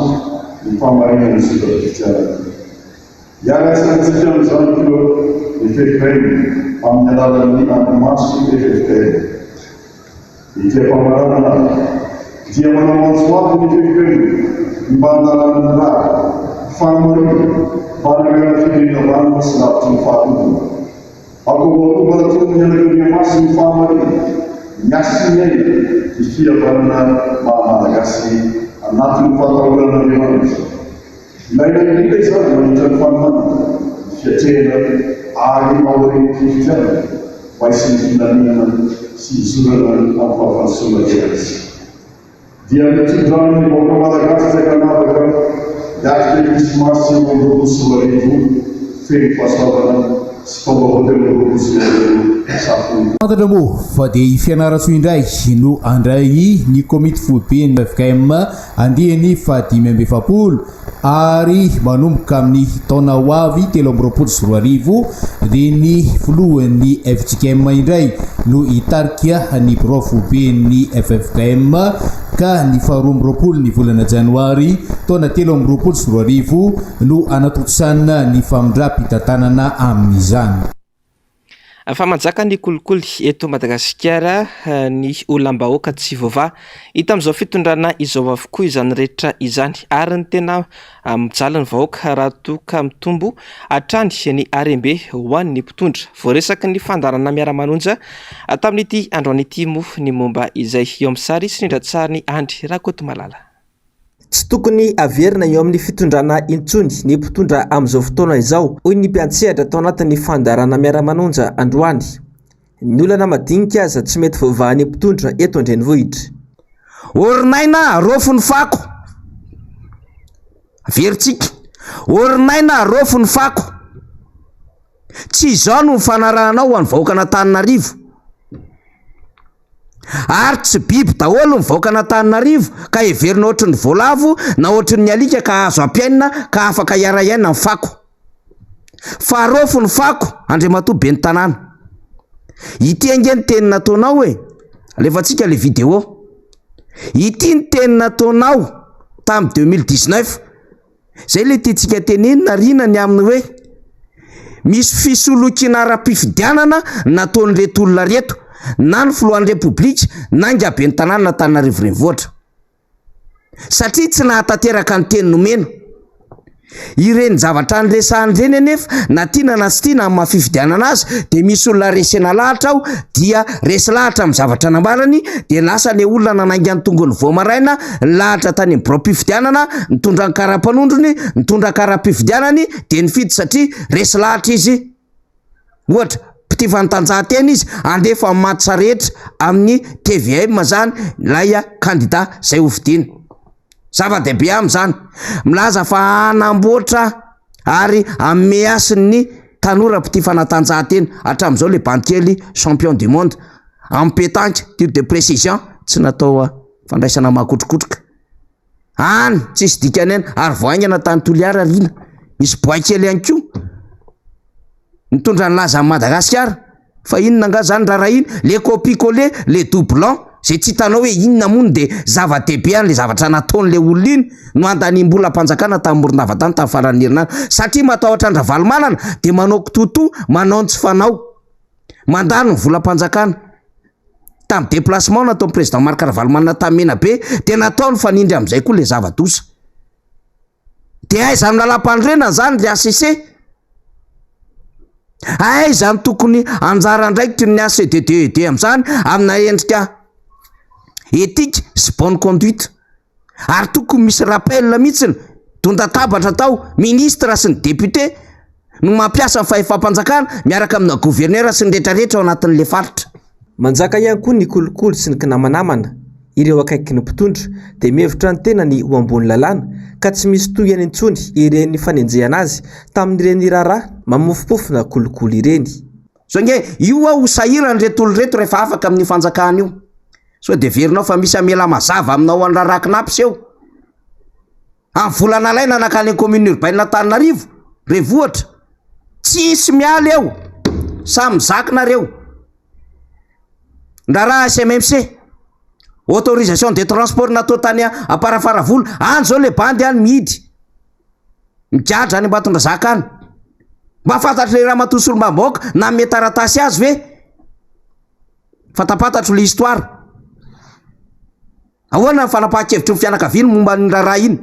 ny fahamarinan'ny zotram-pifidianana. Hiara-hisaintsika amin'izany koa ny ffkm amin'ny alalan'ny andrimaso ffkm. Ety am-pamaranana dia manao antso avo ny ffkm ny mba handalana ny rariny, fahamarinana, mba hananganana firenena vanona sy lavitry ny fahalovana. Aoka ho arovana toy ny anakandriamaso ny fahamarinana, ny hasin'ny aina, ny fihavanana maha Malagasy anatin'ny fahatahoran'Andriamanitra. Ilaina indrindra izany mandritra ny fanomanana, ny fiatrehana ary aorian'ny fifidianana mba hisian'ny filaminana sy hizorana amin'ny fampandrosoana erantsika. Dia mitondra ny vahoaka Malagasy tsy ankanavaka hiatrika ny Krismasy 2022 feno fahasoavana sy taom-baovao 2023 safo. Fantatra moa fa dia i Fianarantsoa indray no handray ny komity foiben'ny ffkm Andiany faha-45 ary manomboka amin'ny taona ho avy 2023 dia ny filohan'ny fjkm indray no hitarika ny birao foiben'ny ffkm. Ka ny faha 22 ny volana janoary taona 2023 no hanatontosana ny famindram-pitantanana amin'izany. Fa manjaka ny kolikoly eto Madagasikara ny olam-bahoaka tsy voavaha. Hita amin'izao fitondrana izao avokoa izany rehetra izany ary ny tena mijaly ny vahoaka raha toa ka mitombo hatrany ny harem-be ho an'ny mpitondra. Voaresaky ny fandaharana miara-manonja tamin'ity androany ity moa ny momba izay eo amin'ny sary sy ny indran-tsarin'i Andry Rakotomalala. Tsy tokony haverina eo amin'ny fitondrana intsony ny mpitondra amin'izao fotoana izao, hoy ny mpiantsehatra tao anatin'ny fandaharana miara-manonja androany. Ny olana madinika aza tsy mety voavahan'ny mpitondra eto an-drenivohitra. Orinaina raofy ny fako. Averintsika. Orinaina raofy ny fako. Tsy izao no nifanarahanao ho an'ny vahoakan'Antananarivo. Ary tsy biby daholo ny vahoakan'Antananarivo ka heverina ohatry ny voalavo na ohatry ny alika ka azo ampiainina ka afaka hiara-hiaina ny fako. Fa raofy ny fako, Andriamatoa Ben'ny Tanàna. Ity ange ny teny nataonao e! Alefantsika le vidéo. Ity ny teny nataonao tamin'ny 2019. Zay le tiantsika tenenina Rina ny amin'ny hoe misy fisolokiana ara-pifidianana nataon'ireto olona reto na ny filohan'ny Repoblika na ingahy ben'ny tanàna Antananarivo Renivohitra. Satria tsy nahatanteraka ny teny nomena. Ireny zavatra niresahana ireny anefa na tiana na tsy tiana amin'ny maha fifidianana azy dia misy olona resena lahatra ao dia resy lahatra amin'ny zavatra nambarany dia lasa le olona nanainga ny tongony vao maraina nilahatra tany amin'ny biraom-pifidianana nitondra ny kara-panondrony nitondra kara-pifidianany dia nifidy satria resy lahatra izy ohatra mpitia fanatanjahantena izy andefa ny match rehetra amin'ny tvm zany ilay kandida zay hofidiana zava-dehibe aminy zany milaza fa hanamboatra ary hanome hasiny ny tanora mpitia fanatanjahantena hatramin'izao le bandy kely champion du monde amin'ny pétanque tir de précision tsy natao fandraisana makotrokotroka any tsisy dikany any ary vao haingana tany Toliara rina misy boay kely ihany koa nitondra ny laza an'i Madagasikara fa inona angaha zany raharaha iny le copie coller le doublon zay tsy hitanao hoe inona moa no de zava-dehibe an'le zavatra nataon'le olona iny no andaniam-bolam-panjakana tamin'ny Morondava tany tamin'ny faran'ny herinandro satria matahotra an-dRavalomanana de manao kitoatoa manao ny tsy fanao mandany ny volam-panjakana tamin'ny déplacement nataon'ny président Marc Ravalomanana tamin'ny Menabe de natao ny fanindry amin'izay koa le zava-doza de aiza amin'ny lalam-panorenana zany ry HCC aiza ny tokony anjara andraikitry ny HCDDED amin'izany amina endrika éthique sy bonne conduite ary tokony misy rappel mihitsiny dondatabatra atao ministre sy ny député no mampiasa ny fahefam-panjakana miaraka amina gouverneur sy ny rehetrarehetra ao anatin'le faritra. Manjaka ihany koa ny kolikoly sy ny kinamanamana. Ireo akaiky ny mpitondra dia mihevitra ny tenany ho ambony lalàna ka tsy misy tohiny intsony ireny fanenjehana azy tamin'ireny raharaha mamofompofona kolikoly ireny. Zao nge io aho ho sahirana ireto olona ireto rehefa afaka amin'io fanjakana io. Sao dia heverinao fa misy hamela mazava aminao an'i raharaha Cnaps eo? Amin'ny vola nalaina nankany amin'ny commune urbaine Antananarivo, Revohitra. Tsisy miala eo. Samy mizaka nareo. Ny raharaha SMMC, autorisation de transport natao tany Amparafaravola, any zao le bandy any mihidy. Migadra any Ambatondrazaka any. Mba fantatr'ilay ramatoa solombavambahoaka nanome taratasy azy ve? Fantapantatro le histoire. Ahoana ny fanapahan-kevitry ny fianakaviany momba ny raharaha iny?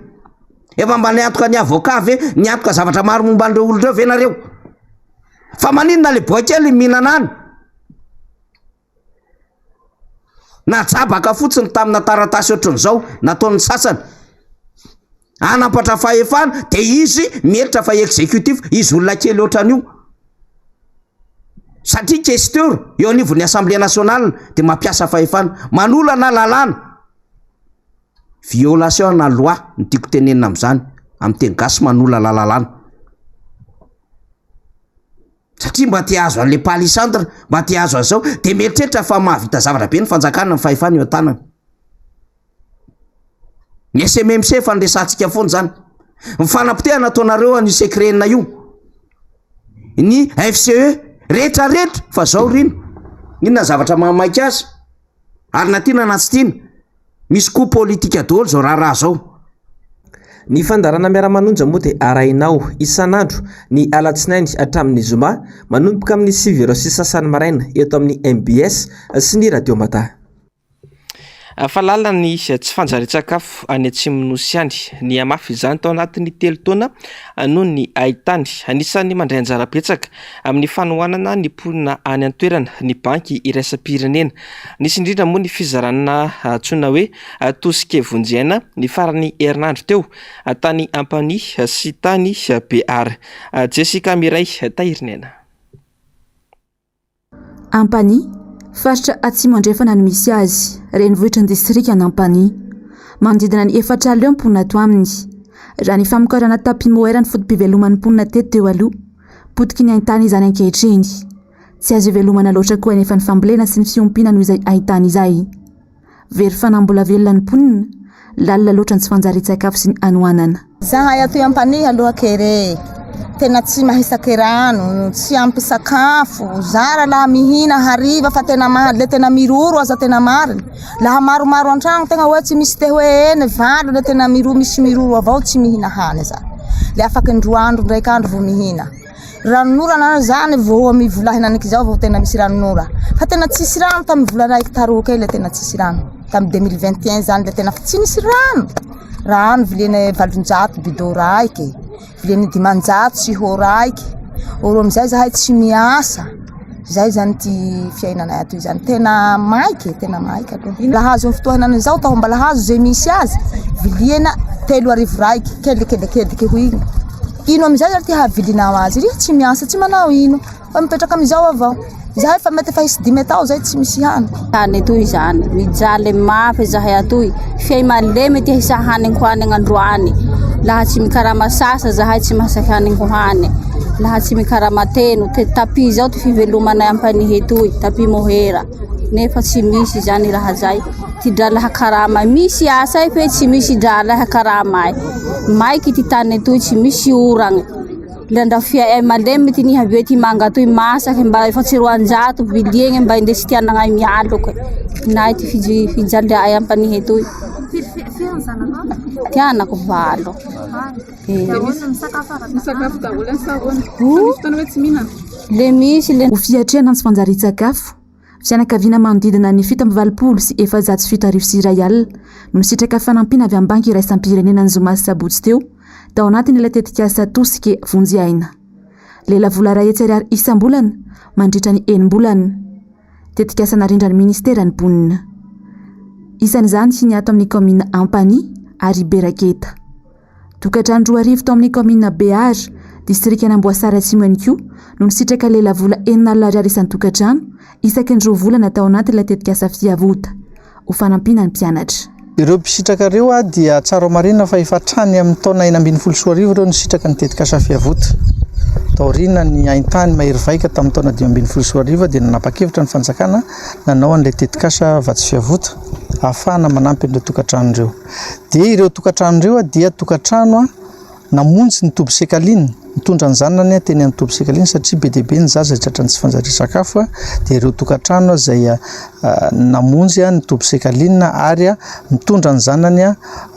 Efa mba niantoka ny avocat ve? Niantoka zavatra maro momba an'ireo olona ireo ve nareo? Fa maninona le boay kely mihinana any? Najabaka fotsiny tamina taratasy ohatran'izao nataon'ny sasany. Hanampatra fahefana dia izy mihelitra fa executif, izy olona kely ohatran'io. Satria questeur eo anivon'ny assemblée nationale dia mampiasa fahefana, manolana lalàna. Violation ana loi no tiako tenenina amin'izany, amin'ny teny gasy manolana lalàna. Satria mba te hahazo an'le palissandre, mba te hahazo an'izao, dia mieritreritra fa mahavita zavatra be ny fanjakana ny fahefana eo an-tanany. Ny SMMC efa niresahantsika foana izany. Ny fanapotehana ataonareo an'io secret-na io. Ny FCE rehetra rehetra fa zao rino. Inona ny zavatra mahamaika azy? Ary na tiana na tsy tiana. Misy coup politika daholo zao raharaha zao. Ny fandaharana Miara-manonja moa dia arahinao isan'andro ny alatsinainy hatramin'ny zoma manomboka amin'ny sivy ora sy sasany maraina eto amin'ny mbs sy ny Radio Mada. Fa lalina ny tsy fanjarian-tsakafo any atsimon'ny Nosy any. Nihamafy izany tao anatin'ny telo taona noho ny haintany. Anisan'ny mandray anjara betsaka amin'ny fanohanana ny mponina any an-toerana ny Banky iraisam-pirenena. Nisy indrindra moa ny fizarana antsoina hoe tosika vonjy aina ny faran'ny herinandro teo tany Ampanihy sy tany Behary. Jessica Mireille Tahiriniaina. Ampanihy, faritra Atsimo Andrefana no misy azy, renivohitry ny distrikan'Ampanihy. Manodidina ny 40 eo ny mponina ato aminy. Raha ny famokarana tapis mohair ny foto-piveloman'ny mponina teto teo aloha, potiky ny haintany izany ankehitriny. Tsy azo ivelomana loatra koa anefa ny fambolena sy ny fiompiana noho izay haintany izay. Very fanahy mbola velona ny mponina, lalina loatra ny tsy fanjarian-tsakafo sy ny hanoanana. Zahay atoy Ampanihy aloha kere, tena tsy mahisake rano, tsy ampy sakafo, zara laha mihina hariva fa tena ma- le tena miroro aza tena mariny, laha maromaro an-tragno tegna hoe tsy misy te hoe eny valo le tena miroro misy miroro avao tsy mihina hany zany, le afaky indroa andro ndraiky andro vao mihina. Ranonorana zany vao amy vola henaniky zao vao tena misy ranonora fa tena tsisy rano tamy vola raiky taroa kely le tena tsisy rano tamy 2021 zany le tena fa tsy nisy rano rano viline 800 bidon raiky viline 500 siho raiky oro amizay zahay tsy miasa zay zany ty fiainanay atoy zany tena maiky tena maiky aloha laha azo fotoa henany zao taho mbala hazo zay misy azy viliana 3000 raiky kelikelikelike ho igny ino amizay zany ty havilinao azy ry tsy miasa tsy manao ino fa mipetraka amizao avao zahay fa mety efa hisy dimy tao zay tsy misy hany tany atoy zany mijaly mafy zahay atoy fey malemy ty hisa hanigny hoanigny androany laha tsy mikarama sasa zahay tsy mahasaky hanigny hohany laha tsy mikarama teno te tapis zao ty fivelomanay ampanihy etoy tapis mohera nefa tsy misy zany raha zay ty drala karama misy asa e fe tsy misy drala karama e maiky ty tany etoy tsy misy oragny Le ndra fiay malemy ty nihavia ty manga toy masaky mba efa tsy 200 vidiegny mba indesy ty anagnay mialoky nay ty fiji- fijaliay ampanihy etoy ty anako valo Misakafo daholo ny sahona. Misy fotoana hoe tsy mihinana. le misy le Ho fiatrehana ny tsy fanjarian-tsakafo, fianakaviana manodidina ny 1787 no nisitraka fanampiana avy amin'ny Banky iraisam-pirenena ny zoma sy sabotsy teo, tao anatin'ilay tetikasa Tosika Vonjy Aina. Lelavola 100 ariary isam-bolana mandritra ny enim-bolana. Tetikasa narindran'ny ministeran'ny mponina. Isan'izany ny ato amin'ny kaominina Ampanihy ary Beraketa. Tokantrano 2000 tao amin'ny kaominina Behary, distrikan'Amboasary Atsimo ihany koa no nisitraka lelavola 60 ariary isan-tokantrano isaky ny roa volana tao anatin'ilay tetikasa Fiavota ho fanampiana ny mpianatra. Ireo mpisitraka ireo dia tsara homarihina fa efa hatrany amin'ny taona 2016 ireo nisitraka ny tetikasa Fiavota. Taorian'ny haintany mahery vaika tamin'ny taona 2015 dia nanapa-kevitra ny fanjakana nanao an'ilay tetikasa Vatsy Fiavota ahafahana manampy an'ireo tokantrano ireo. Dia ireo tokantrano ireo dia tokantrano namonjy ny toby Sekalina, nitondra ny zanany teny amin'ny toby Sekalina satria be dia be ny zaza izay tratran'ny tsy fanjarian-tsakafo dia ireo tokantrano izay namonjy ny toby Sekalina ary mitondra ny zanany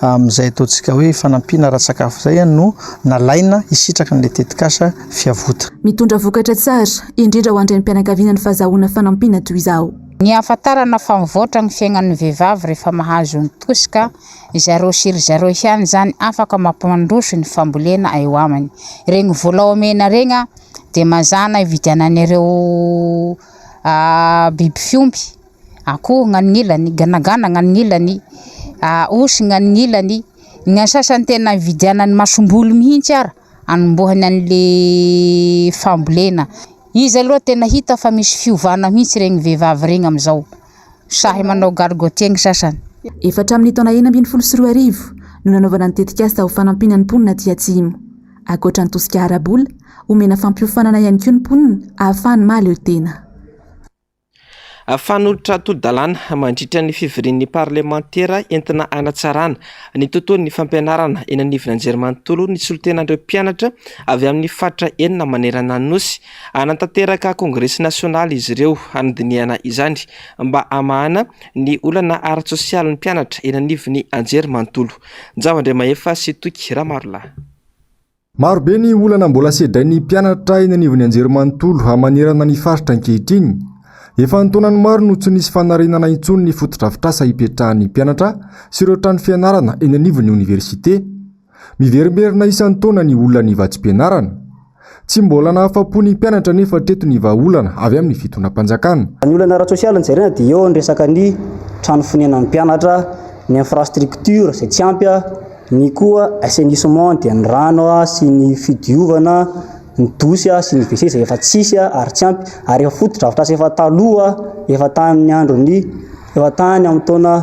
amin'izay ataontsika hoe fanampiana ara-tsakafo izay no nalaina hisitraka an'ilay tetikasa Fiavota. Mitondra vokatra tsara, indrindra ho an-drenim-pianakaviana ny fahazahoana fanampiana toy izao. Ny ahafantarana fa mivoatra ny fiaignan'ny vehivavy rehefa mahazo ny tosika, zareo sy ry zareo ihany zany afaka mampandroso ny fambolena eo aminy. Regny vola omena regny dia mazàna ividianan'ireo biby fiompy, akoho gnan'ilany, ganagana gnan'ilany, osy gnan'ilany, ny sasany tena ividianany masomboly mihitsy ara anombohany an'le fambolena. Izy aloha tena hita fa misy fiovana mihitsy regny vehivavy regny amizao, sahy manao gargotier ny sasany. Efa hatramin'ny taona 2016 no nanaovana ny tetikasa ho fanampiana ny mponina aty Atsimo. Ankoatra ny tosika ara-bola, omena fampiofanana ihany koa ny mponina ahafahany mahaleo tena. Fanolotra tolo-dalàna mandritra ny fivorian'ny parlemantera entina hanatsarana ny tontolon'ny fampianarana eny anivon'ny anjerimanontolo ny solontenan'ireo mpianatra avy amin'ny faritra enina manerana ny Nosy. Hanatanteraka kongresy nasionaly izy ireo hanodinihana izany mba hamahana ny olana ara-tsosialin'ny mpianatra eny anivon'ny anjerimanontolo. Njao Andriamahefa sy Toky Ramarolahy. Maro be ny olana mbola sedrain'ny mpianatra eny anivon'ny anjerimanontolo manerana ny faritra ankehitriny. Efa an-taonany maro no tsy nisy fanarenana intsony ny fotodrafitrasa ipetrahan'ny mpianatra sy ireo trano fianarana eny anivon'ny oniversite. Miverimberina isan-taona ny olan'ny vatsim-pianarana. Tsy mbola nahafa-po ny mpianatra anefa hatreto ny vahaolana avy amin'ny fitondram-panjakana. Ny olana ara-tsosialy no jerena dia eo ny resaka ny trano fonenan'ny mpianatra, ny infrastructure izay tsy ampy, ny koa assainissement dia ny rano sy ny fidiovana, ny douche sy ny WC izay efa tsisy ary tsy ampy ary efa fotodrafitrasa efa taloha efa tamin'ny andron'ny efa tany amin'ny taona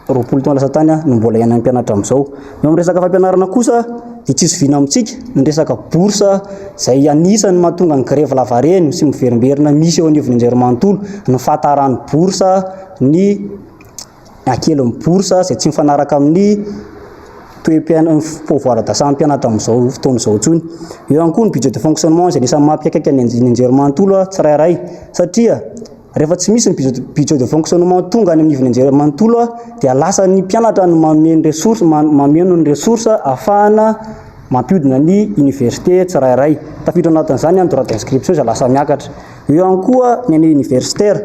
20 taona lasa tany no mbola iainan'ny mpianatra amin'izao. Eo amin'ny resaka fampianarana kosa dia tsy zoviana amintsika ny resaka bourse izay anisan'ny mahatonga ny grève lavareny sy miverimberina misy eo anivon'ny anjerimanontolo, ny fahataran'ny bourse, ny hakelin'ny bourse izay tsy mifanaraka amin'ny toe-piainana, pouvoir d'achat-n'ny mpianatra amin'izao fotoana izao intsony. Eo ihany koa ny budget de fonctionnement izay anisan'ny mampikaikaika ny anjerimanontolo tsirairay satria Rehefa tsy misy ny budget de fonctionnement tonga any amin'ny ivon'ny anjerimanontolo dia lasa ny mpianatra no manome ny ressource, mameno ny ressource ahafahana mampiodina ny université tsirairay. Tafiditra ao anatin'izany ny droit d'inscription izay lasa miakatra. Eo ihany koa ny année universitaire.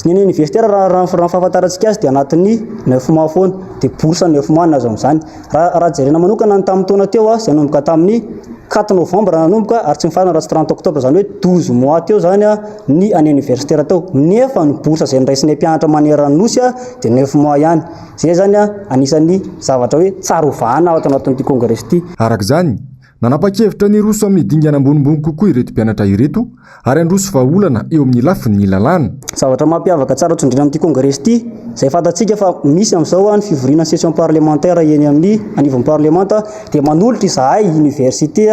Ny année universitaire raha raha ny fahafantarantsika azy dia anatin'ny neuf mois foana, dia bourse neuf mois no azo amin'izany. Raha raha jerena manokana ny tamin'ny taona teo izay nanomboka tamin'ny quatre novembre nanomboka ary tsy mifarana raha tsy trente octobre izany hoe douze mois teo izany ny année universitaire teo nefa ny bourse izay noraisinay mpianatra manerana ny nosy dia neuf mois ihany. Izay izany anisan'ny zavatra hoe tsara hovahana ato anatin'ity congrès ity. Araka izany, nanapa-kevitra ny hiroso amin'ny dingana ambonimbony kokoa ireto mpianatra ireto ary handroso vahaolana eo amin'ny lafiny lalàna. Zavatra mampiavaka tsara tsondriana amin'ity congrès ity, izay fantatsika fa misy amin'izao ny fivoriana session parlementaire eny amin'ny anivon'ny parlemanta dia manolotra izahay université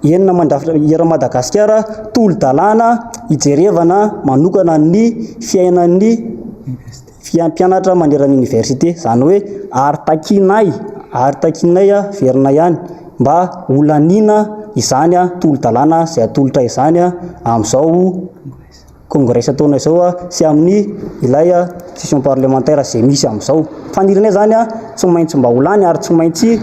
enina mandrafitra eran'i Madagasikara tolo-dalàna hijerevana manokana ny fiainan'ny mpianatra manerana ny université, izany hoe ary takianay, ary takianay averina ihany mba ho laniana izany tolo-dalàna izay atolotra izany amin'izao congrès ataonay izao sy amin'ny ilay session parlementaire izay misy amin'izao. Fanirianay izany tsy maintsy mba ho lany ary tsy maintsy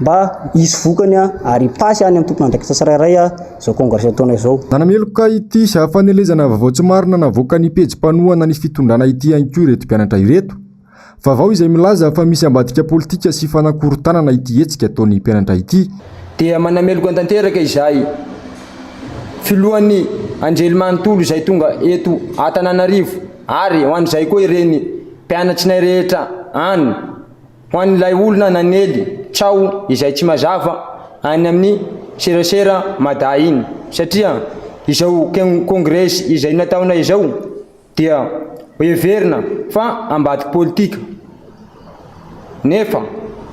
mba hisy vokany ary hipasy any amin'ny tompon'andraikitra tsirairay izao congrès ataonay izao. Nanameloka ity fanelezana vaovao tsy marina navoakan'ny pejy mpanohana ny fitondrana ity ihany koa ireto mpianatra ireto. Vaovao izay milaza fa misy ambadika politika sy fanakorontanana ity hetsika ataon'ny mpianatra ity. Dia manameloka tanteraka izahay filohan'ny anjelimanontolo izay tonga eto Antananarivo ary ho an'izay koa ireny mpianatrinay rehetra any Ho an'ilay olona nanely tsaho izay tsy mazava any amin'ny serasera Mada iny satria izao kongresy izay nataonay izao dia hoheverina fa ambadiky politika nefa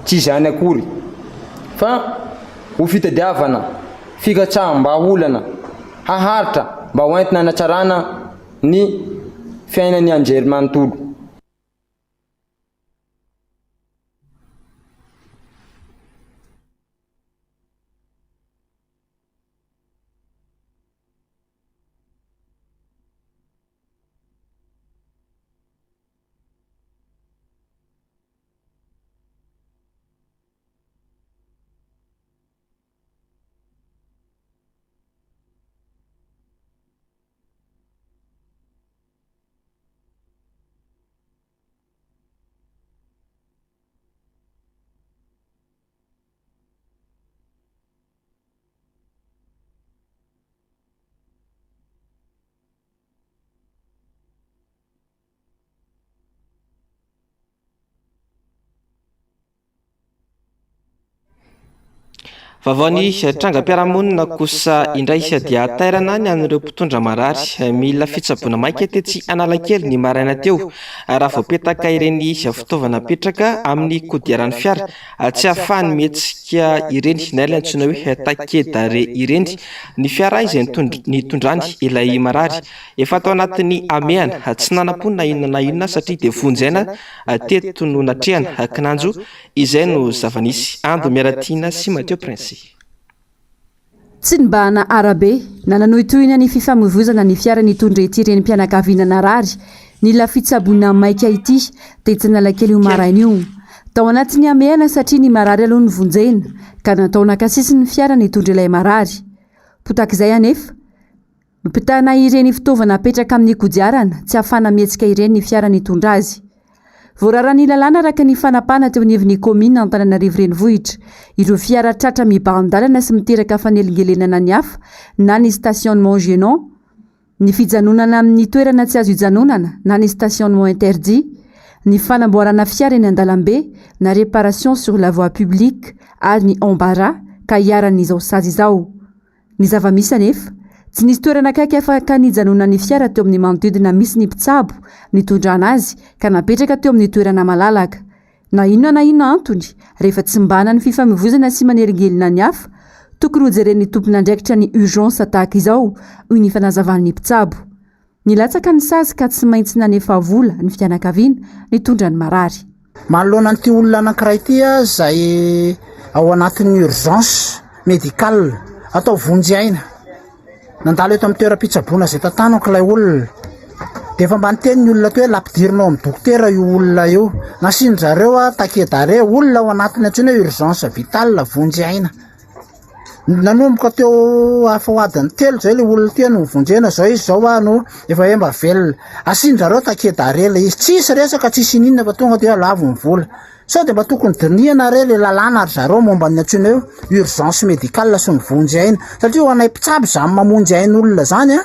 tsy izany akory fa ho fitadiavana fikatsaham-bahaolana haharitra mba hoentina hanatsarana ny fiainan'ny anjerimanontolo. Vaovao ny trangam-piarahamonina kosa indray dia hatairana ny an'ireo mpitondra marary mila fitsaboana maika tetsy Analakely ny maraina teo raha voapetaka ireny fitaovana apetraka amin'ny kodiaran'ny fiara tsy ahafahany mihetsika ireny na ilay antsoina hoe taquet d'arrêt ireny ny fiara izay nitondrany ilay marary. Efa tao anatin'ny hamehana, tsy nanam-po na inona na inona satria dia vonjy aina teto no natrehana kinanjo izay no zava-nisy. Ando Miaratiana sy Mathieu Prince. Tsy nibahana arabe na nanohitohina ny fifamoivoizana ny fiara nitondra ity renim-pianakaviana narary nila fitsaboana maika ity tetsy Analakely io maraina io. Tao anatin'ny hamehana satria ny marary aloha novonjena ka natao naka sisiny ny fiara nitondra ilay marary. Potak'izay anefa, Mpitana ireny fitaovana apetraka amin'ny kodiarana tsy ahafahana mihetsika ireny ny fiara nitondra azy. Voararan'ny lalàna araka ny fanapahana teo anivon'ny kaominina Antananarivo Renivohitra ireo fiara tratra mibahan-dalana sy miteraka fanelingelenana ny hafa na ny stationnement gênant, ny fijanonana amin'ny toerana tsy azo ijanonana na ny stationnement interdit, ny fanamboarana fiara eny an-dalambe na réparation sur la voie publique ary ny embarras ka iharan'izao sazy izao. Ny zava-misy anefa, tsy nisy toerana akaiky afaka nijanonan'ny fiara teo amin'ny manodidina misy ny mpitsabo nitondrana azy ka napetraka teo amin'ny toerana malalaka. Na inona na inona antony, rehefa tsy mbana ny fifamoivoizana sy manelingelina ny hafa, tokony hojeren'ny tompon'andraikitra ny urgence tahaka izao, hoy ny fanazavan'ny mpitsabo. Nilatsaka ny sazy ka tsy maintsy nanefa vola ny fianakaviana nitondra ny marary. Manoloana an'ity olona anankiray ity izay ao anatin'ny urgence médicale, atao vonjy aina. Nandalo eto amin'ny toeram-pitsaboana izay tantanako ilay olona. Dia efa mba niteny ny olona teo hoe lampidirina ao amin'ny dokotera io olona io. Nasian-dry zareo taquet d'arrêt, olona ao anatin'ny antsoina hoe urgence vitale, vonjy aina. Nanomboka teo afa ho adiny telo zay le olona teo no novonjena, zao izy zao ah no efa hoe mba velona. Asian-jareo taquet d'arrêt le izy, tsisy resaka tsisy ininona fa tonga de alavo ny vola. Sao de mba tokony dinihana re le lalàna ry zareo momba ny antsoina hoe urgence médicale sy ny vonjy aina, satria ho anay mpitsabo zany mamonjy ain'olona zany an,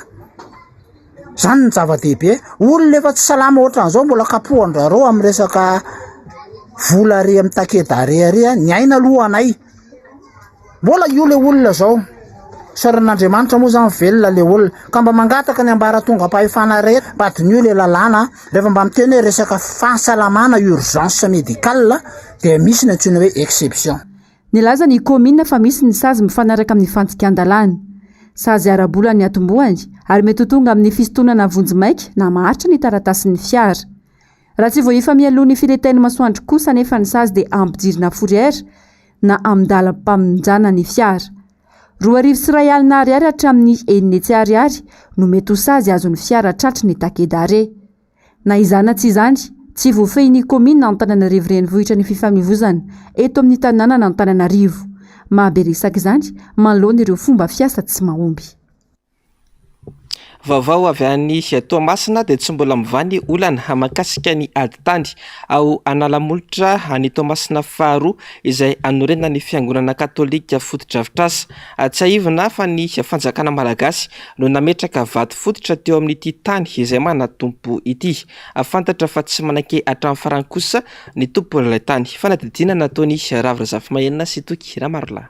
zany no zava-dehibe. Olona efa tsy salama ohatran'izao mbola kapohan-drareo amin'ny resaka vola ary amin'ny taquet d'arrêt ary an, ny aina aloha ho anay. Mbola io le olona zao. Isaoran'Andriamanitra moa zany velona le olona. Ka mba mangataka ny ambaratongam-pahefana rehetra mba diniho le lalàna rehefa mba miteny hoe resaka fahasalamana urgence médicale dia misy ny antsoina hoe exception. Nilaza ny kaominina fa misy ny sazy mifanaraka amin'ny fandikan-dalàna. Sazy ara-bola ny atombohany ary mety ho tonga amin'ny fisintonana vonjimaika na maharitra ny taratasin'ny fiara. Raha tsy voahefa mialoha ny filenten'ny masoandro kosa anefa ny sazy dia ampidirina fourrière na amin-dalam-pamonjana ny fiara. 2100 ariary hatramin'ny 600 ariary no mety ho sazy azon'ny fiara tratry ny taquet d'arrêt. Na izany na tsy izany, tsy voafehin'ny kaominina Antananarivo Renivohitra ny fifamoivozana eto amin'ny tanànan'Antananarivo. Mahabe resaka izany manoloana ireo fomba fiasa tsy mahomby. Vaovao avy any Toamasina dia tsy mbola mivaha ny olana mahakasika ny ady tany ao Analamolotra any Toamasina faharoa izay anorenan'ny fiangonana katolika fotodrafitrasa. Tsiahivina fa ny fanjakana malagasy no nametraka vato fototra teo amin'ity tany izay manan-tompo ity. Fantatra fa tsy manaiky hatramin'ny farany kosa ny tompon'ilay tany. Fanadihadiana nataon'i Ravo Razafimahenina sy Toky Ramarolahy.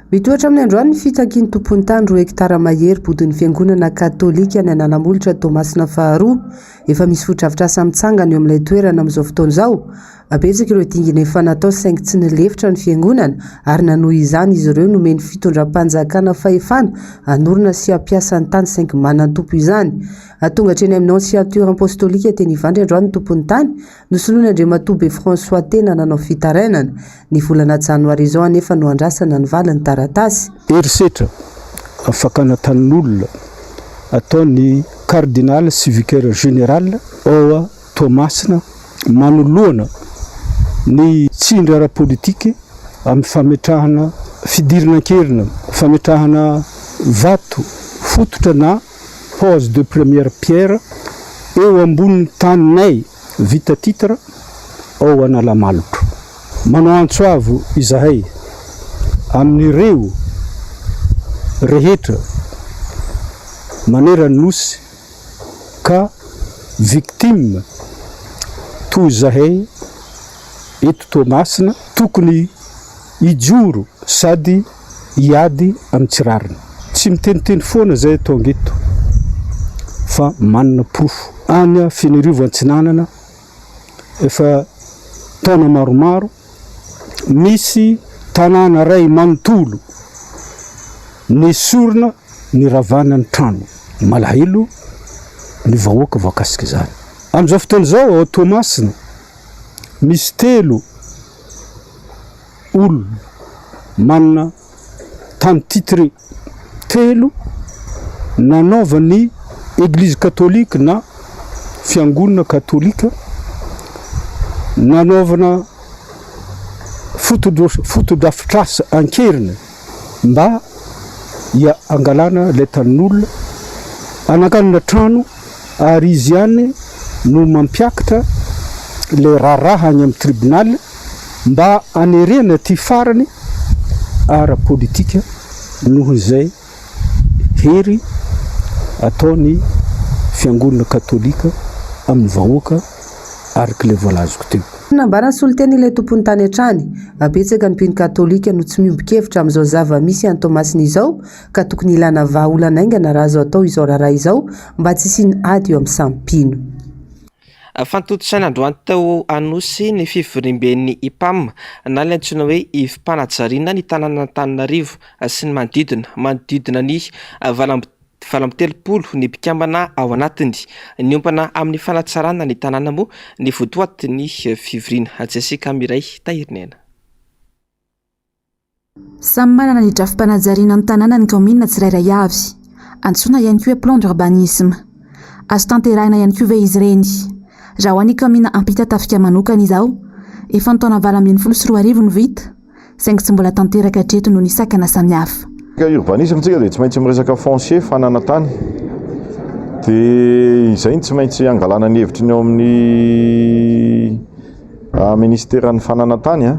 Mitohy hatramin'ny androany ny fitakian'ny tompon'ny tany roa hektara mahery bodon'ny fiangonana katolika any Analamolotra Toamasina faharoa. Efa misy fotodrafitrasa mitsangana eo amin'ilay toerana amin'izao fotoana izao. Betsaka ireo dingana efa natao saingy tsy nilefitra ny fiangonana ary nanohy izany izy ireo nomen'ny fitondram-panjakana fahefana hanorina sy hampiasa ny tany saingy manan-tompo izany. Tonga hatreny amin'ny Nonciature Apostolika teny Ivandry androany ny tompon'ny tany Nosoloiny Andriamatoa Be François tena nanao fitarainana. Ny volana janoary izao anefa no andrasana ny valin'ny taratasy. Herisetra, fakana tanin'olona ataon'ny Cardinal sy Vicaire Général ao Toamasina manoloana ny tsindry ara-politika amin'ny fametrahana fidirana an-keriny, fametrahana vato fototra na pose de première pierre eo ambonin'ny taninay vita titre ao Analamalotra. Manao antso avo izahay amin'ireo rehetra maneran'ny Nosy ka victime toy izahay eto Toamasina, tokony. hijoro sady hiady amin'ny tsy rariny. Tsy miteniteny foana zay tonga eto fa manana porofo. Any Fenerivo Antsinanana efa taona maromaro misy tanàna ray manontolo nesorina niravana ny trano. Malahelo ny vahoaka voakasika izany. Amin'izao fotoana izao ao Toamasina misy telo olona manana tany titré telo nanaovan'ny Eglizy katolika na fiangonana katolika nanaovana fotodrafitrasa an-keriny mba hangalana ilay tanin'olona, hananganana trano ary izy ihany no mampiakatra ilay raharaha any amin'ny tribunal mba hanerena ity farany ara-politika noho izay hery ataon'ny fiangonana katolika amin'ny vahoaka araka ilay voalazako teo. Nambaran'ny solontena ilay tompon'ny tany hatrany. Betsaka ny mpino katolika no tsy miombon-kevitra amin'izao zava-misy any Toamasina izao ka tokony hilana vahaolana haingana raha azo atao izao raharaha izao mba tsy hisian'ny ady eo amin'ny samy mpino. Fantontosaina androany tao Anosy ny fivoriamben'ny IPAM na ilay antsoina hoe Ivom-panajariana ny tanànan'Antananarivo sy ny manodidina. Manodidina ny 38 ny mpikambana ao anatiny. Niompana amin'ny fanatsarana ny tanàna moa ny votoatin'ny fivoriana. Jessica Mireille Tahiriniaina. Samy manana ny drafi-panajariana ny tanàna ny kaominina tsirairay avy. Antsoina ihany koa hoe plan d'urbanisme. Azo tanterahina ihany koa ve izy ireny? Raha ho an'ny kaominina Ampitatafika manokana izao, efa ny taona 2018 no vita, saingy tsy mbola tanteraka hatreto noho ny sakana samihafa. Urbanisme tsika dia tsy maintsy miresaka foncier, fananantany. Dia izay no tsy maintsy angalana ny hevitry ny ao amin'ny ministeran'ny fananantany.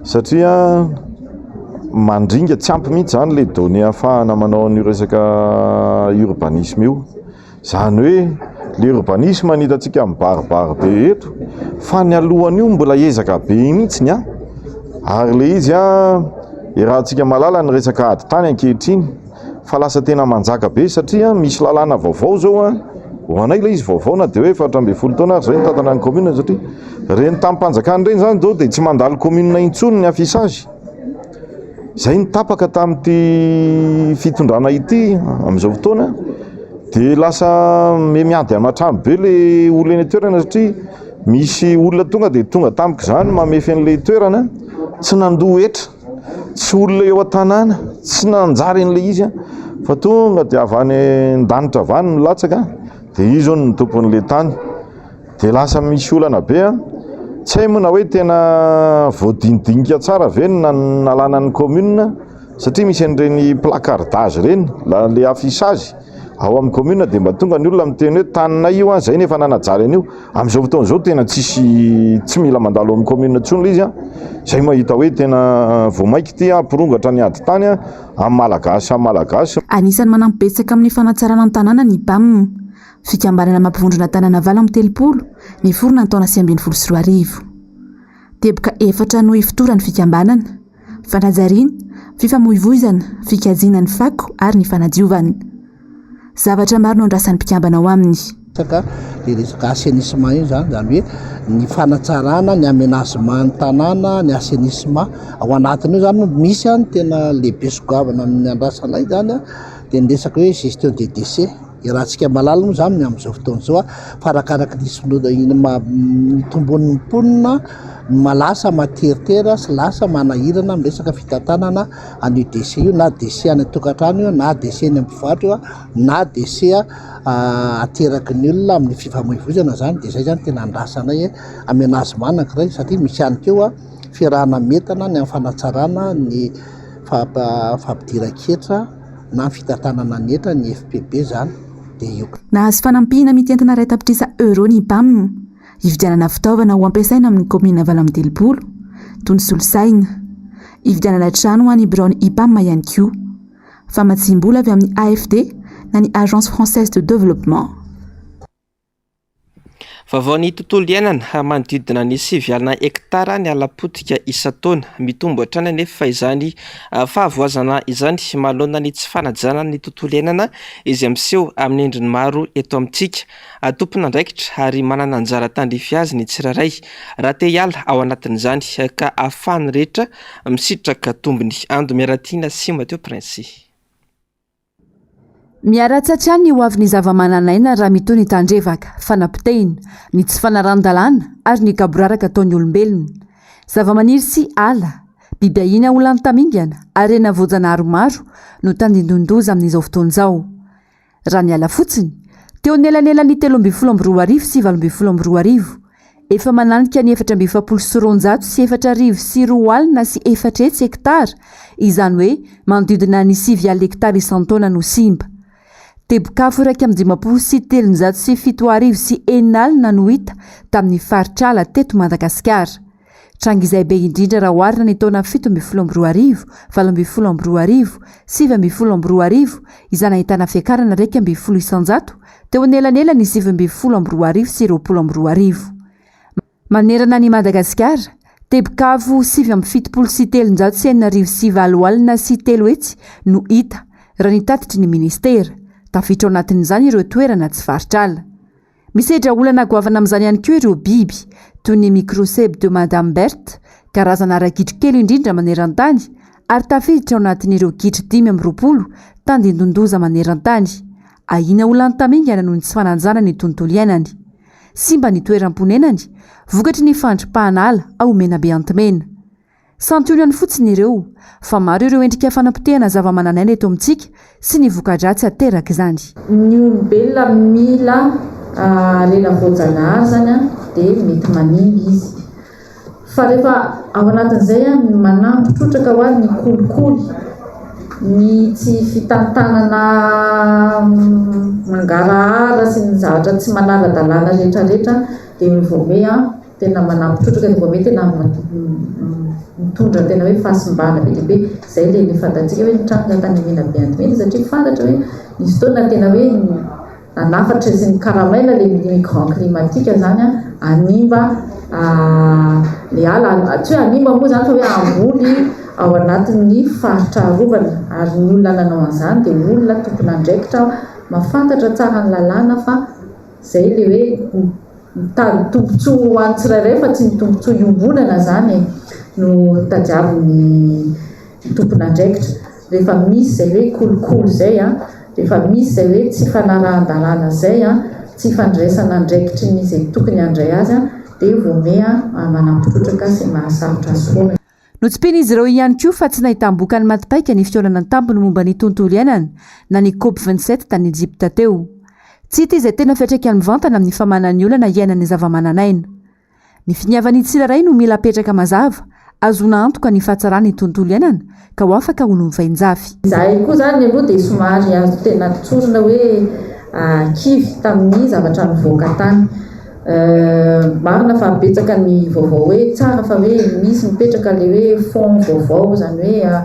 Satria mandringa, tsy ampy mihitsy izany ilay données ahafahana manao an'io resaka urbanisme io. Izany hoe ilay urbanisme no hitantsika mibaribary be eto, fa ny alohan'io mbola ezaka be mihitsy ny an. Ary ilay izy an, iarahantsika mahalala ny resaka ady tany ankehitriny. fa lasa tena manjaka be satria misy lalàna vaovao zao an, ho anay ilay izy vaovao na dia hoe 14 taona ary zay nitantana ny commune satria ireny tanim-panjakana ireny zany zao dia tsy mandalo commune intsony ny affichage, zay no tapaka tamin'ity fitondrana ity amin'izao fotoana dia lasa me miady aman-trano be le olona eny an-toerana satria misy olona tonga dia tonga tampoka izany mamefy an'ilay toerana tsy nandoa hetra. Tsy olona eo an-tanàna, tsy nanjary an'ilay izy fa tonga dia avy any an-danitra avy any milatsaka dia izy hono no tompon'ilay tany. Dia lasa misy olana be an. Tsy hay moa na hoe tena voadinidinika tsara ve ny nalana ny commune satria misy an'ireny placardage ireny, ilay affichage ao amin'ny commune dia mba tonga ny olona miteny hoe taninay io an, izay no efa nanajary an'io. Amin'izao fotoana izao tena tsisy tsy mila mandalo amin'ny commune intsony ilay izy an, izay mahita hoe tena vao mainka ity hampirongatra ny ady tany amin'ny malagasy samy malagasy. Anisan'ny manampy betsaka amin'ny fanatsarana ny tanàna ny Ipam, fikambanana mampivondrona tanàna 38, niforona ny taona 2019. Teboka efatra no ifotoran'ny fikambanana, fanajariana, fifamoivoizana, fikajiana ny fako ary ny fanadiovana. Zavatra maro no andrasan'ny mpikambana ao aminy. Resaka le resaka assainissement io zany, zany hoe ny fanatsarana ny aménagement ny tanàna, ny assainissement ao anatin'io zany misy ny tena lehibe sy goavana amin'ny andrasanay zany dia ny resaka hoe gestion des déchets. Iarahantsika mahalala moa izany ny amin'izao fotoana izao fa arakaraky ny sinoda iny ma- mitombon'ny mponina no mahalasa materitera sy lasa manahirana amin'ny resaka fitantanana an'io déchet io na déchet any an-tokantrano io na déchet any amin'ny mpivarotra io na déchet ateraky ny olona amin'ny fifamoivoizana izany dia izay izany tena andrasanay hoe aménagement anankiray satria misy ihany koa fiarahana mientana ny amin'ny fanatsarana ny fampidiran-ketra na ny fitantanana ny hetra, ny FPB izany dia io. Nahazo fanampiana mitentina iray tapitrisa euros ny Ipam, hividianana fitaovana ho ampiasaina amin'ny kaominina 38, toy ny solosaina. Hividianana trano ho an'ny biraon'ny Ipam ihany koa. Famatsiam-bola avy amin'ny AFD na ny Agence Française de Développement. Vaovao ny tontolo iainana, manodidina ny 90 hektara ny ala potika isan-taona. Mitombo hatrany anefa izany fahavoazana izany manoloana ny tsy fanajana ny tontolo iainana izay miseho amin'ny endriny maro eto amintsika. Tompon'andraikitra ary manana anjara tandrify azy ny tsirairay raha te hiala ao anatin'izany ka ahafahan'ny rehetra misitraka tombony. Ando Miaratiana sy Mathieu Prince. Miharatsy hatrany ny hoavin'ny zavamananaina raha mitohy ny tandrevaka, fanapotehina, ny tsy fanarahan-dalàna ary ny gaboraraka ataon'ny olombelona. Zavamaniry sy ala, biby ahiana ho lany tamingana, harena voajanahary maro no tandindon-doza amin'izao fotoana izao. Raha ny ala fotsiny, teo anelanelan'ny 2013 sy 2018, efa mananika ny 244 240 hektara, izany hoe manodidina ny 90 hektara isan-taona no simba. Tebok'afo 351 306 no hita tamin'ny faritr'ala teto Madagasikara. Tranga izay be indrindra raha oharina ny taona 2017, 2018, 2019 izay nahitana fiakarana 11% teo anelanelan'ny 2019 sy 2020. Manerana an'i Madagasikara, tebok'avo 379 380 no hita, raha ny tatitry ny minisitera. Tafiditra ao anatin'izany ireo toerana tsy faritr'ala. Misedra olana goavana amin'izany ihany koa ireo biby, toy ny Microcèbe de Madame Berthe, karazana ragidro kely indrindra maneran-tany ary tafiditra ao anatin'ireo gidro 25 tandindon-doza maneran-tany. Ahiana ho lany tamingana noho ny tsy fanajana ny tontolo iainany. Simba ny toeram-ponenany, vokatry ny fandripahana ala ao Menabe Antimena. Santionany fotsiny ireo, fa maro ireo endrika fanapotehana zavamananaina eto amintsika sy ny voka-dratsy aterak'izany. Ny olombelona mila harena voajanahary izany dia mety manimba izy. Fa rehefa ao anatin'izay ny manampy trotraka ho azy ny kolikoly, ny tsy fitantanana mangarahara sy ny zavatra tsy manara-dalàna rehetrarehetra dia vao may tena manampy trotraka dia vao may tena mitondra tena hoe fahasimbana be dia be. Izay ilay ny fantatsika hoe nitranga tany Menabe Antimena satria fantatra hoe nisy fotoana tena hoe nanafatra sy nikaramaina ilay migrant climatique izany hanimba ilay ala, tsy hoe hanimba moa izany fa hoe hamboly ao anatin'ny faritra arovana ary ny olona nanao an'izany dia olona tompon'andraikitra mahafantatra tsara ny lalàna fa izay ilay hoe Mitady tombontsoa ho an'ny tsirairay fa tsy ny tombontsoa iombonana izany e no tadiavin'ny tompon'andraikitra. Rehefa misy izay hoe kolikoly izay an, rehefa misy izay hoe tsy fanarahan-dalàna izay an, tsy fandraisana andraikitry ny izay tokony handray azy an, dia vao miha manampy trotraka sy mahasarotra azy foana. Notsipihin'izy ireo ihany koa fa tsy nahitam-bokany maty paika ny fihaonana an-tampony momba ny tontolo iainana na ny Cop 27 tany Ejipta teo. Tsy hita izay tena fiantraikany mivantana amin'ny famahana ny olana iainan'ny zavamananaina. Ny finiavan'ny tsirairay no mila apetraka mazava, ahazoana antoka ny fahatsaran'ny tontolo iainana ka ho afaka ho lovain-jafy. Izahay koa izany aloha dia somary azo tena tsorina hoe kivy tamin'ny zavatra nivoaka tany. Marina fa betsaka ny vaovao hoe tsara fa hoe misy mipetraka ilay hoe fonds vaovao izany hoe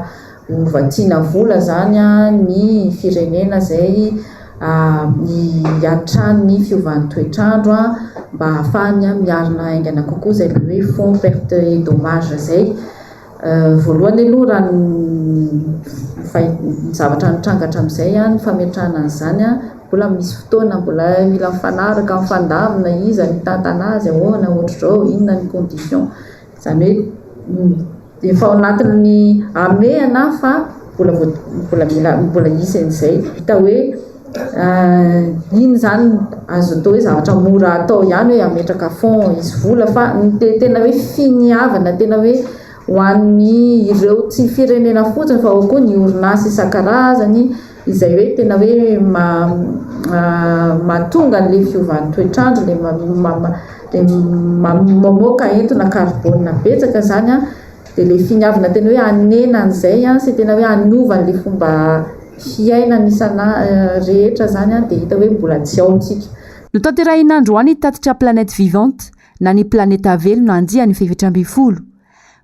ho vatsiana vola izany ny firenena izay hiatran'ny fiovan'ny toetr'andro mba hahafahany miarina haingana kokoa izay ilay hoe fonds perte et dommage izay. Voalohany aloha raha ny zavatra nitranga hatramin'izay, ny fametrahana an'izany, mbola misy fotoana, mbola mila mifanaraka, mifandamina, iza no hitantana azy, ahoana, ohatr'izao, inona ny condition. Izany hoe efa ao anatin'ny hamehana fa mbola mbola mila mbola hisy an'izay. Hita hoe iny izany azo atao hoe zavatra mora atao ihany hoe hametraka fonds hisy vola fa ny tena hoe finiavana tena hoe ho an'ny ireo tsy firenena fotsiny fa ao koa ny orinasa isan-karazany izay hoe tena hoe mahatonga an'ilay fiovan'ny toetr'andro ilay mamoaka entona karbôna betsaka izany an. Dia ilay finiavana tena hoe hanena an'izay sy tena hoe hanova an'ilay fomba fiainana isana rehetra izany dia hita hoe mbola tsy ao tsika. Notanterahina androany ny tatitra Planète Vivante na ny Planeta Velona andiany faha-14.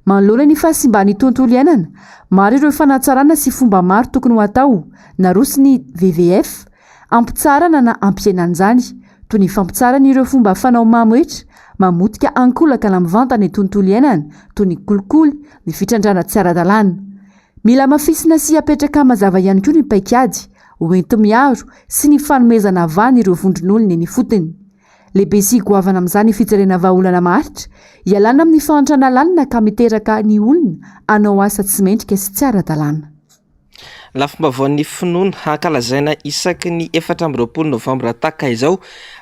Manoloana ny fahasimban'ny tontolo iainana, maro ireo fanatsarana sy fomba maro tokony ho atao, naroson'ny WWF, hampitsaharana na hampihenana izany. toy ny fampitsarana ireo fomba fanao mamohetra, mamotika ankolaka na mivantana ny tontolo iainana, toy ny kolikoly, ny fitrandrahana tsy ara-dalàna. Mila hamafisina sy apetraka mazava ihany koa ny paikady hoenti-miaro sy ny fanomezana vahana ireo vondron'olona eny ifotony. Lehibe sy goavana amin'izany ny fijerena vahaolana maharitra hialana amin'ny fahantrana lalina ka miteraka ny olona hanao asa tsy mendrika sy tsy ara-dalàna. Lafim-baovaon'ny finoana, ankalazaina isaky ny 24 novambra tahaka izao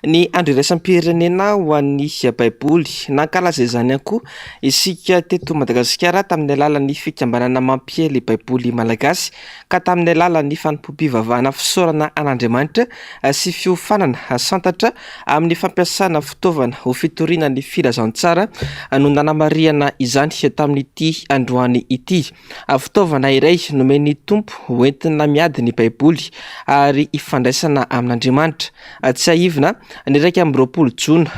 ny andro iraisam-pirenena ho an'ny Baiboly. Nankalaza izany ihany koa isika teto Madagasikara tamin'ny alalan'ny fikambanana mampiely Baiboly malagasy ka tamin'ny alalan'ny fanompoam-pivavahana fisaorana an'Andriamanitra sy fiofanana santatra amin'ny fampiasana fitaovana ho fitoriana ny filazantsara no nanamarihana izany tamin'ity androany ity. Fitaovana iray nomen'ny Tompo hoentina miady ny Baiboly ary hifandraisana amin'Andriamanitra. Tsiahivina, ny 21 jona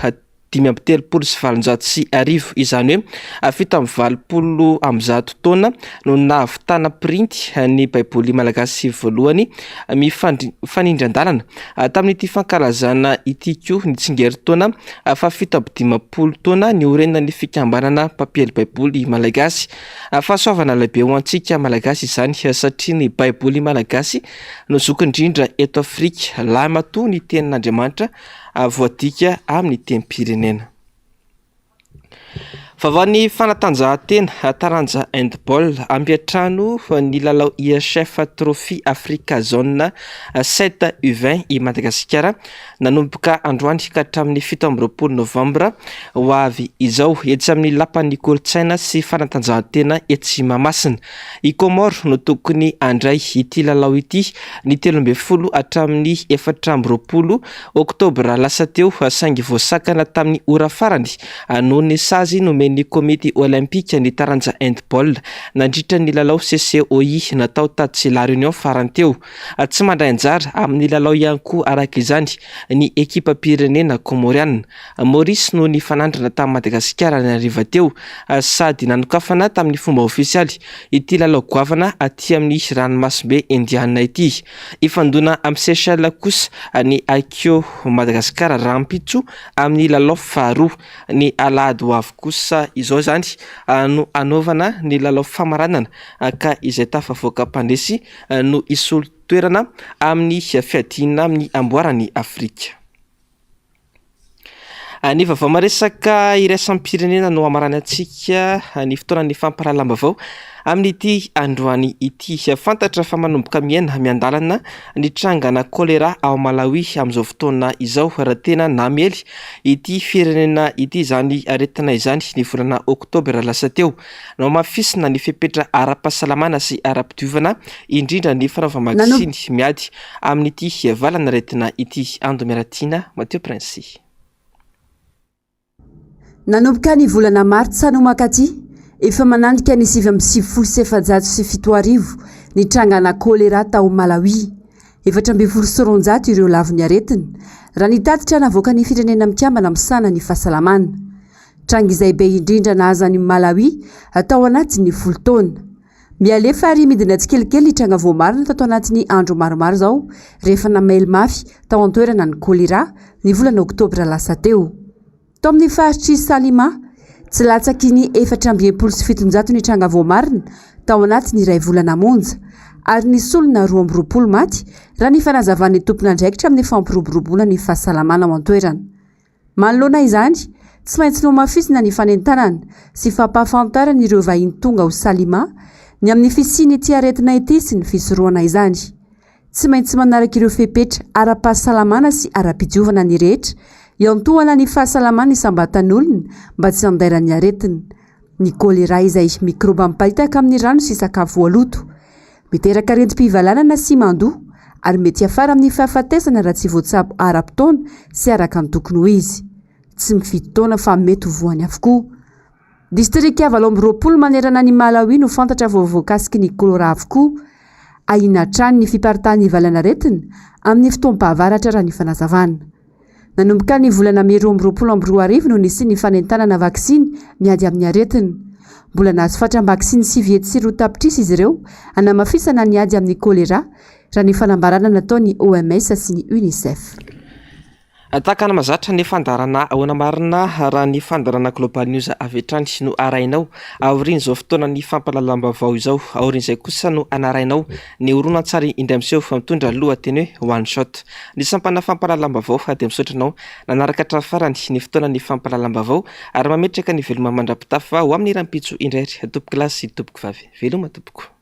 1835, izany hoe 187 taona no nahavitana printy ny Baiboly malagasy voalohany mifanindran-dalana. Tamin'ity fankalazana ity koa ny tsingerin-taona faha-57 taona niorenan'ny fikambanana mpampiely Baiboly malagasy. Fahasoavana lehibe ho antsika Malagasy izany satria ny Baiboly malagasy no zoky indrindra eto Afrika, lahimatoa ny tenin'Andriamanitra voadika amin'ny tenim-pirenena. Vaovaon'ny fanatanjahantena, taranja handball, hampiantrano ny lalao IHF Trophy Africa Zone 7 U20 i Madagasikara nanomboka androany ka hatramin'ny 27 novambra ho avy izao, etsy amin'ny Lapan'ny Kolontsaina sy Fanatanjahantena etsy Mahamasina. I Comores no tokony handray ity lalao ity ny 13 hatramin'ny 24 oktobra lasa teo saingy voasakana tamin'ny ora farany noho ny sazy nomen'ny komity olympika ny taranja handball nandritra ny lalao CCOI natao tatsy La Réunion farany teo. Tsy mandray anjara amin'ny lalao ihany koa araka izany ny ekipam-pirenena kômôrianina. Maurice no nifanandrina tamin'i Madagasikara ny hariva teo sady nanokafana tamin'ny fomba ofisialy ity lalao goavana aty amin'ny ranomasimbe Indiana ity. Hifandona amin'i Seychelles kosa ny Akio Madagasikara rahampitso amin'ny lalao faharoa. Ny alahady ho avy kosa izao izany no hanaovana ny lalao famaranana ka izay tafavoaka mpandresy no hisolo toerana amin'ny fiadiana amin'ny amboaran'i Afrika. Ny vaovao maresaka iraisam-pirenena no hamaranantsika ny fotoanan'ny fampahalalam-baovao amin'ity androany ity. Fantatra fa manomboka mihena miandalana ny trangana choléra ao Malawi amin'izao fotoana izao raha tena namely ity firenena ity izany aretina izany ny volana oktobra lasa teo. Nohamafisina ny fepetra ara-pahasalamana sy ara-pidiovana, indrindra ny fanaovam-baksiny miady amin'ity valanaretina ity. Ando Miaratiana, Mathieu Prince. Nanomboka ny volana martsa no mankaty, efa mananika ny 7499 ny trangana choléra tao Malawi. 214 ireo lavon'ny aretina, raha ny tatitra navoakan'ny Firenena Mikambana misahana ny fahasalamana. Tranga izay be indrindra nahazo an'i Malawi tao anatin'ny folo taona. Mialefa ary midina tsikelikely ny tranga voamarina tato anatin'ny andro maromaro izao rehefa namely mafy tao an-toerana ny choléra ny volana oktobra lasa teo. Tao amin'ny faritr'i Salima, tsy latsaky ny 764 ny tranga voamarina tao anatin'ny iray volana monja ary nisy olona 22 maty raha ny fanazavan'ny tompon'andraikitra amin'ny fampiroboroboana ny fahasalamana ao an-toerana. Manoloana izany, tsy maintsy nohamafisina ny fanentanana sy fampahafantarana ireo vahiny tonga ao Salima ny amin'ny fisian'ity aretina ity sy ny fisorohana izany. Tsy maintsy manaraka ireo fepetra ara-pahasalamana sy ara-pidiovana ny rehetra hiantohana ny fahasalaman'ny isam-batan'olona mba tsy handairan'ny aretina. Ny choléra izay mikraoba miparitaka amin'ny rano sy sakafo voaloto. Miteraka aretim-pivalanana sy mandoa ary mety hiafara amin'ny fahafatesana raha tsy voatsabo ara-potoana sy araka ny tokony ho izy. Tsy mifidy taona fa mety ho voany avokoa. Distrika 28 manerana an'i Malawi no fantatra vao voakasiky ny choléra avokoa. Ahiana hatrany ny fiparitahan'ny valan'aretina amin'ny fotoam-pahavaratra raha ny fanazavana. Nanomboka ny volana mey 2022 no nisian'ny fanentanana vaksiny miady amin'ny aretina. Mbola nahazo fatram-baksiny 209 tapitrisa izy ireo hanamafisana ny ady amin'ny choléra, raha ny fanambarana nataon'ny OMS sy ny Unicef. Tahaka ny mahazatra ny fandaharana Ahoana Marina raha ny fandaharana Global News avy hatrany no arahinao aorian'izao fotoanan'ny fampahalalam-baovao izao. Aorian'izay kosa no hanarahinao ny horonantsary indray miseho fa mitondra lohateny hoe One Shot. Ny sampana fampahalalam-baovao dia misaotra anao nanaraka hatramin'ny farany ny fotoanan'ny fampahalalam-baovao ary mametraka ny veloma mandra-pitafa ho amin'ny rahampitso indray ry tompokolahy sy tompokovavy. Veloma tompoko.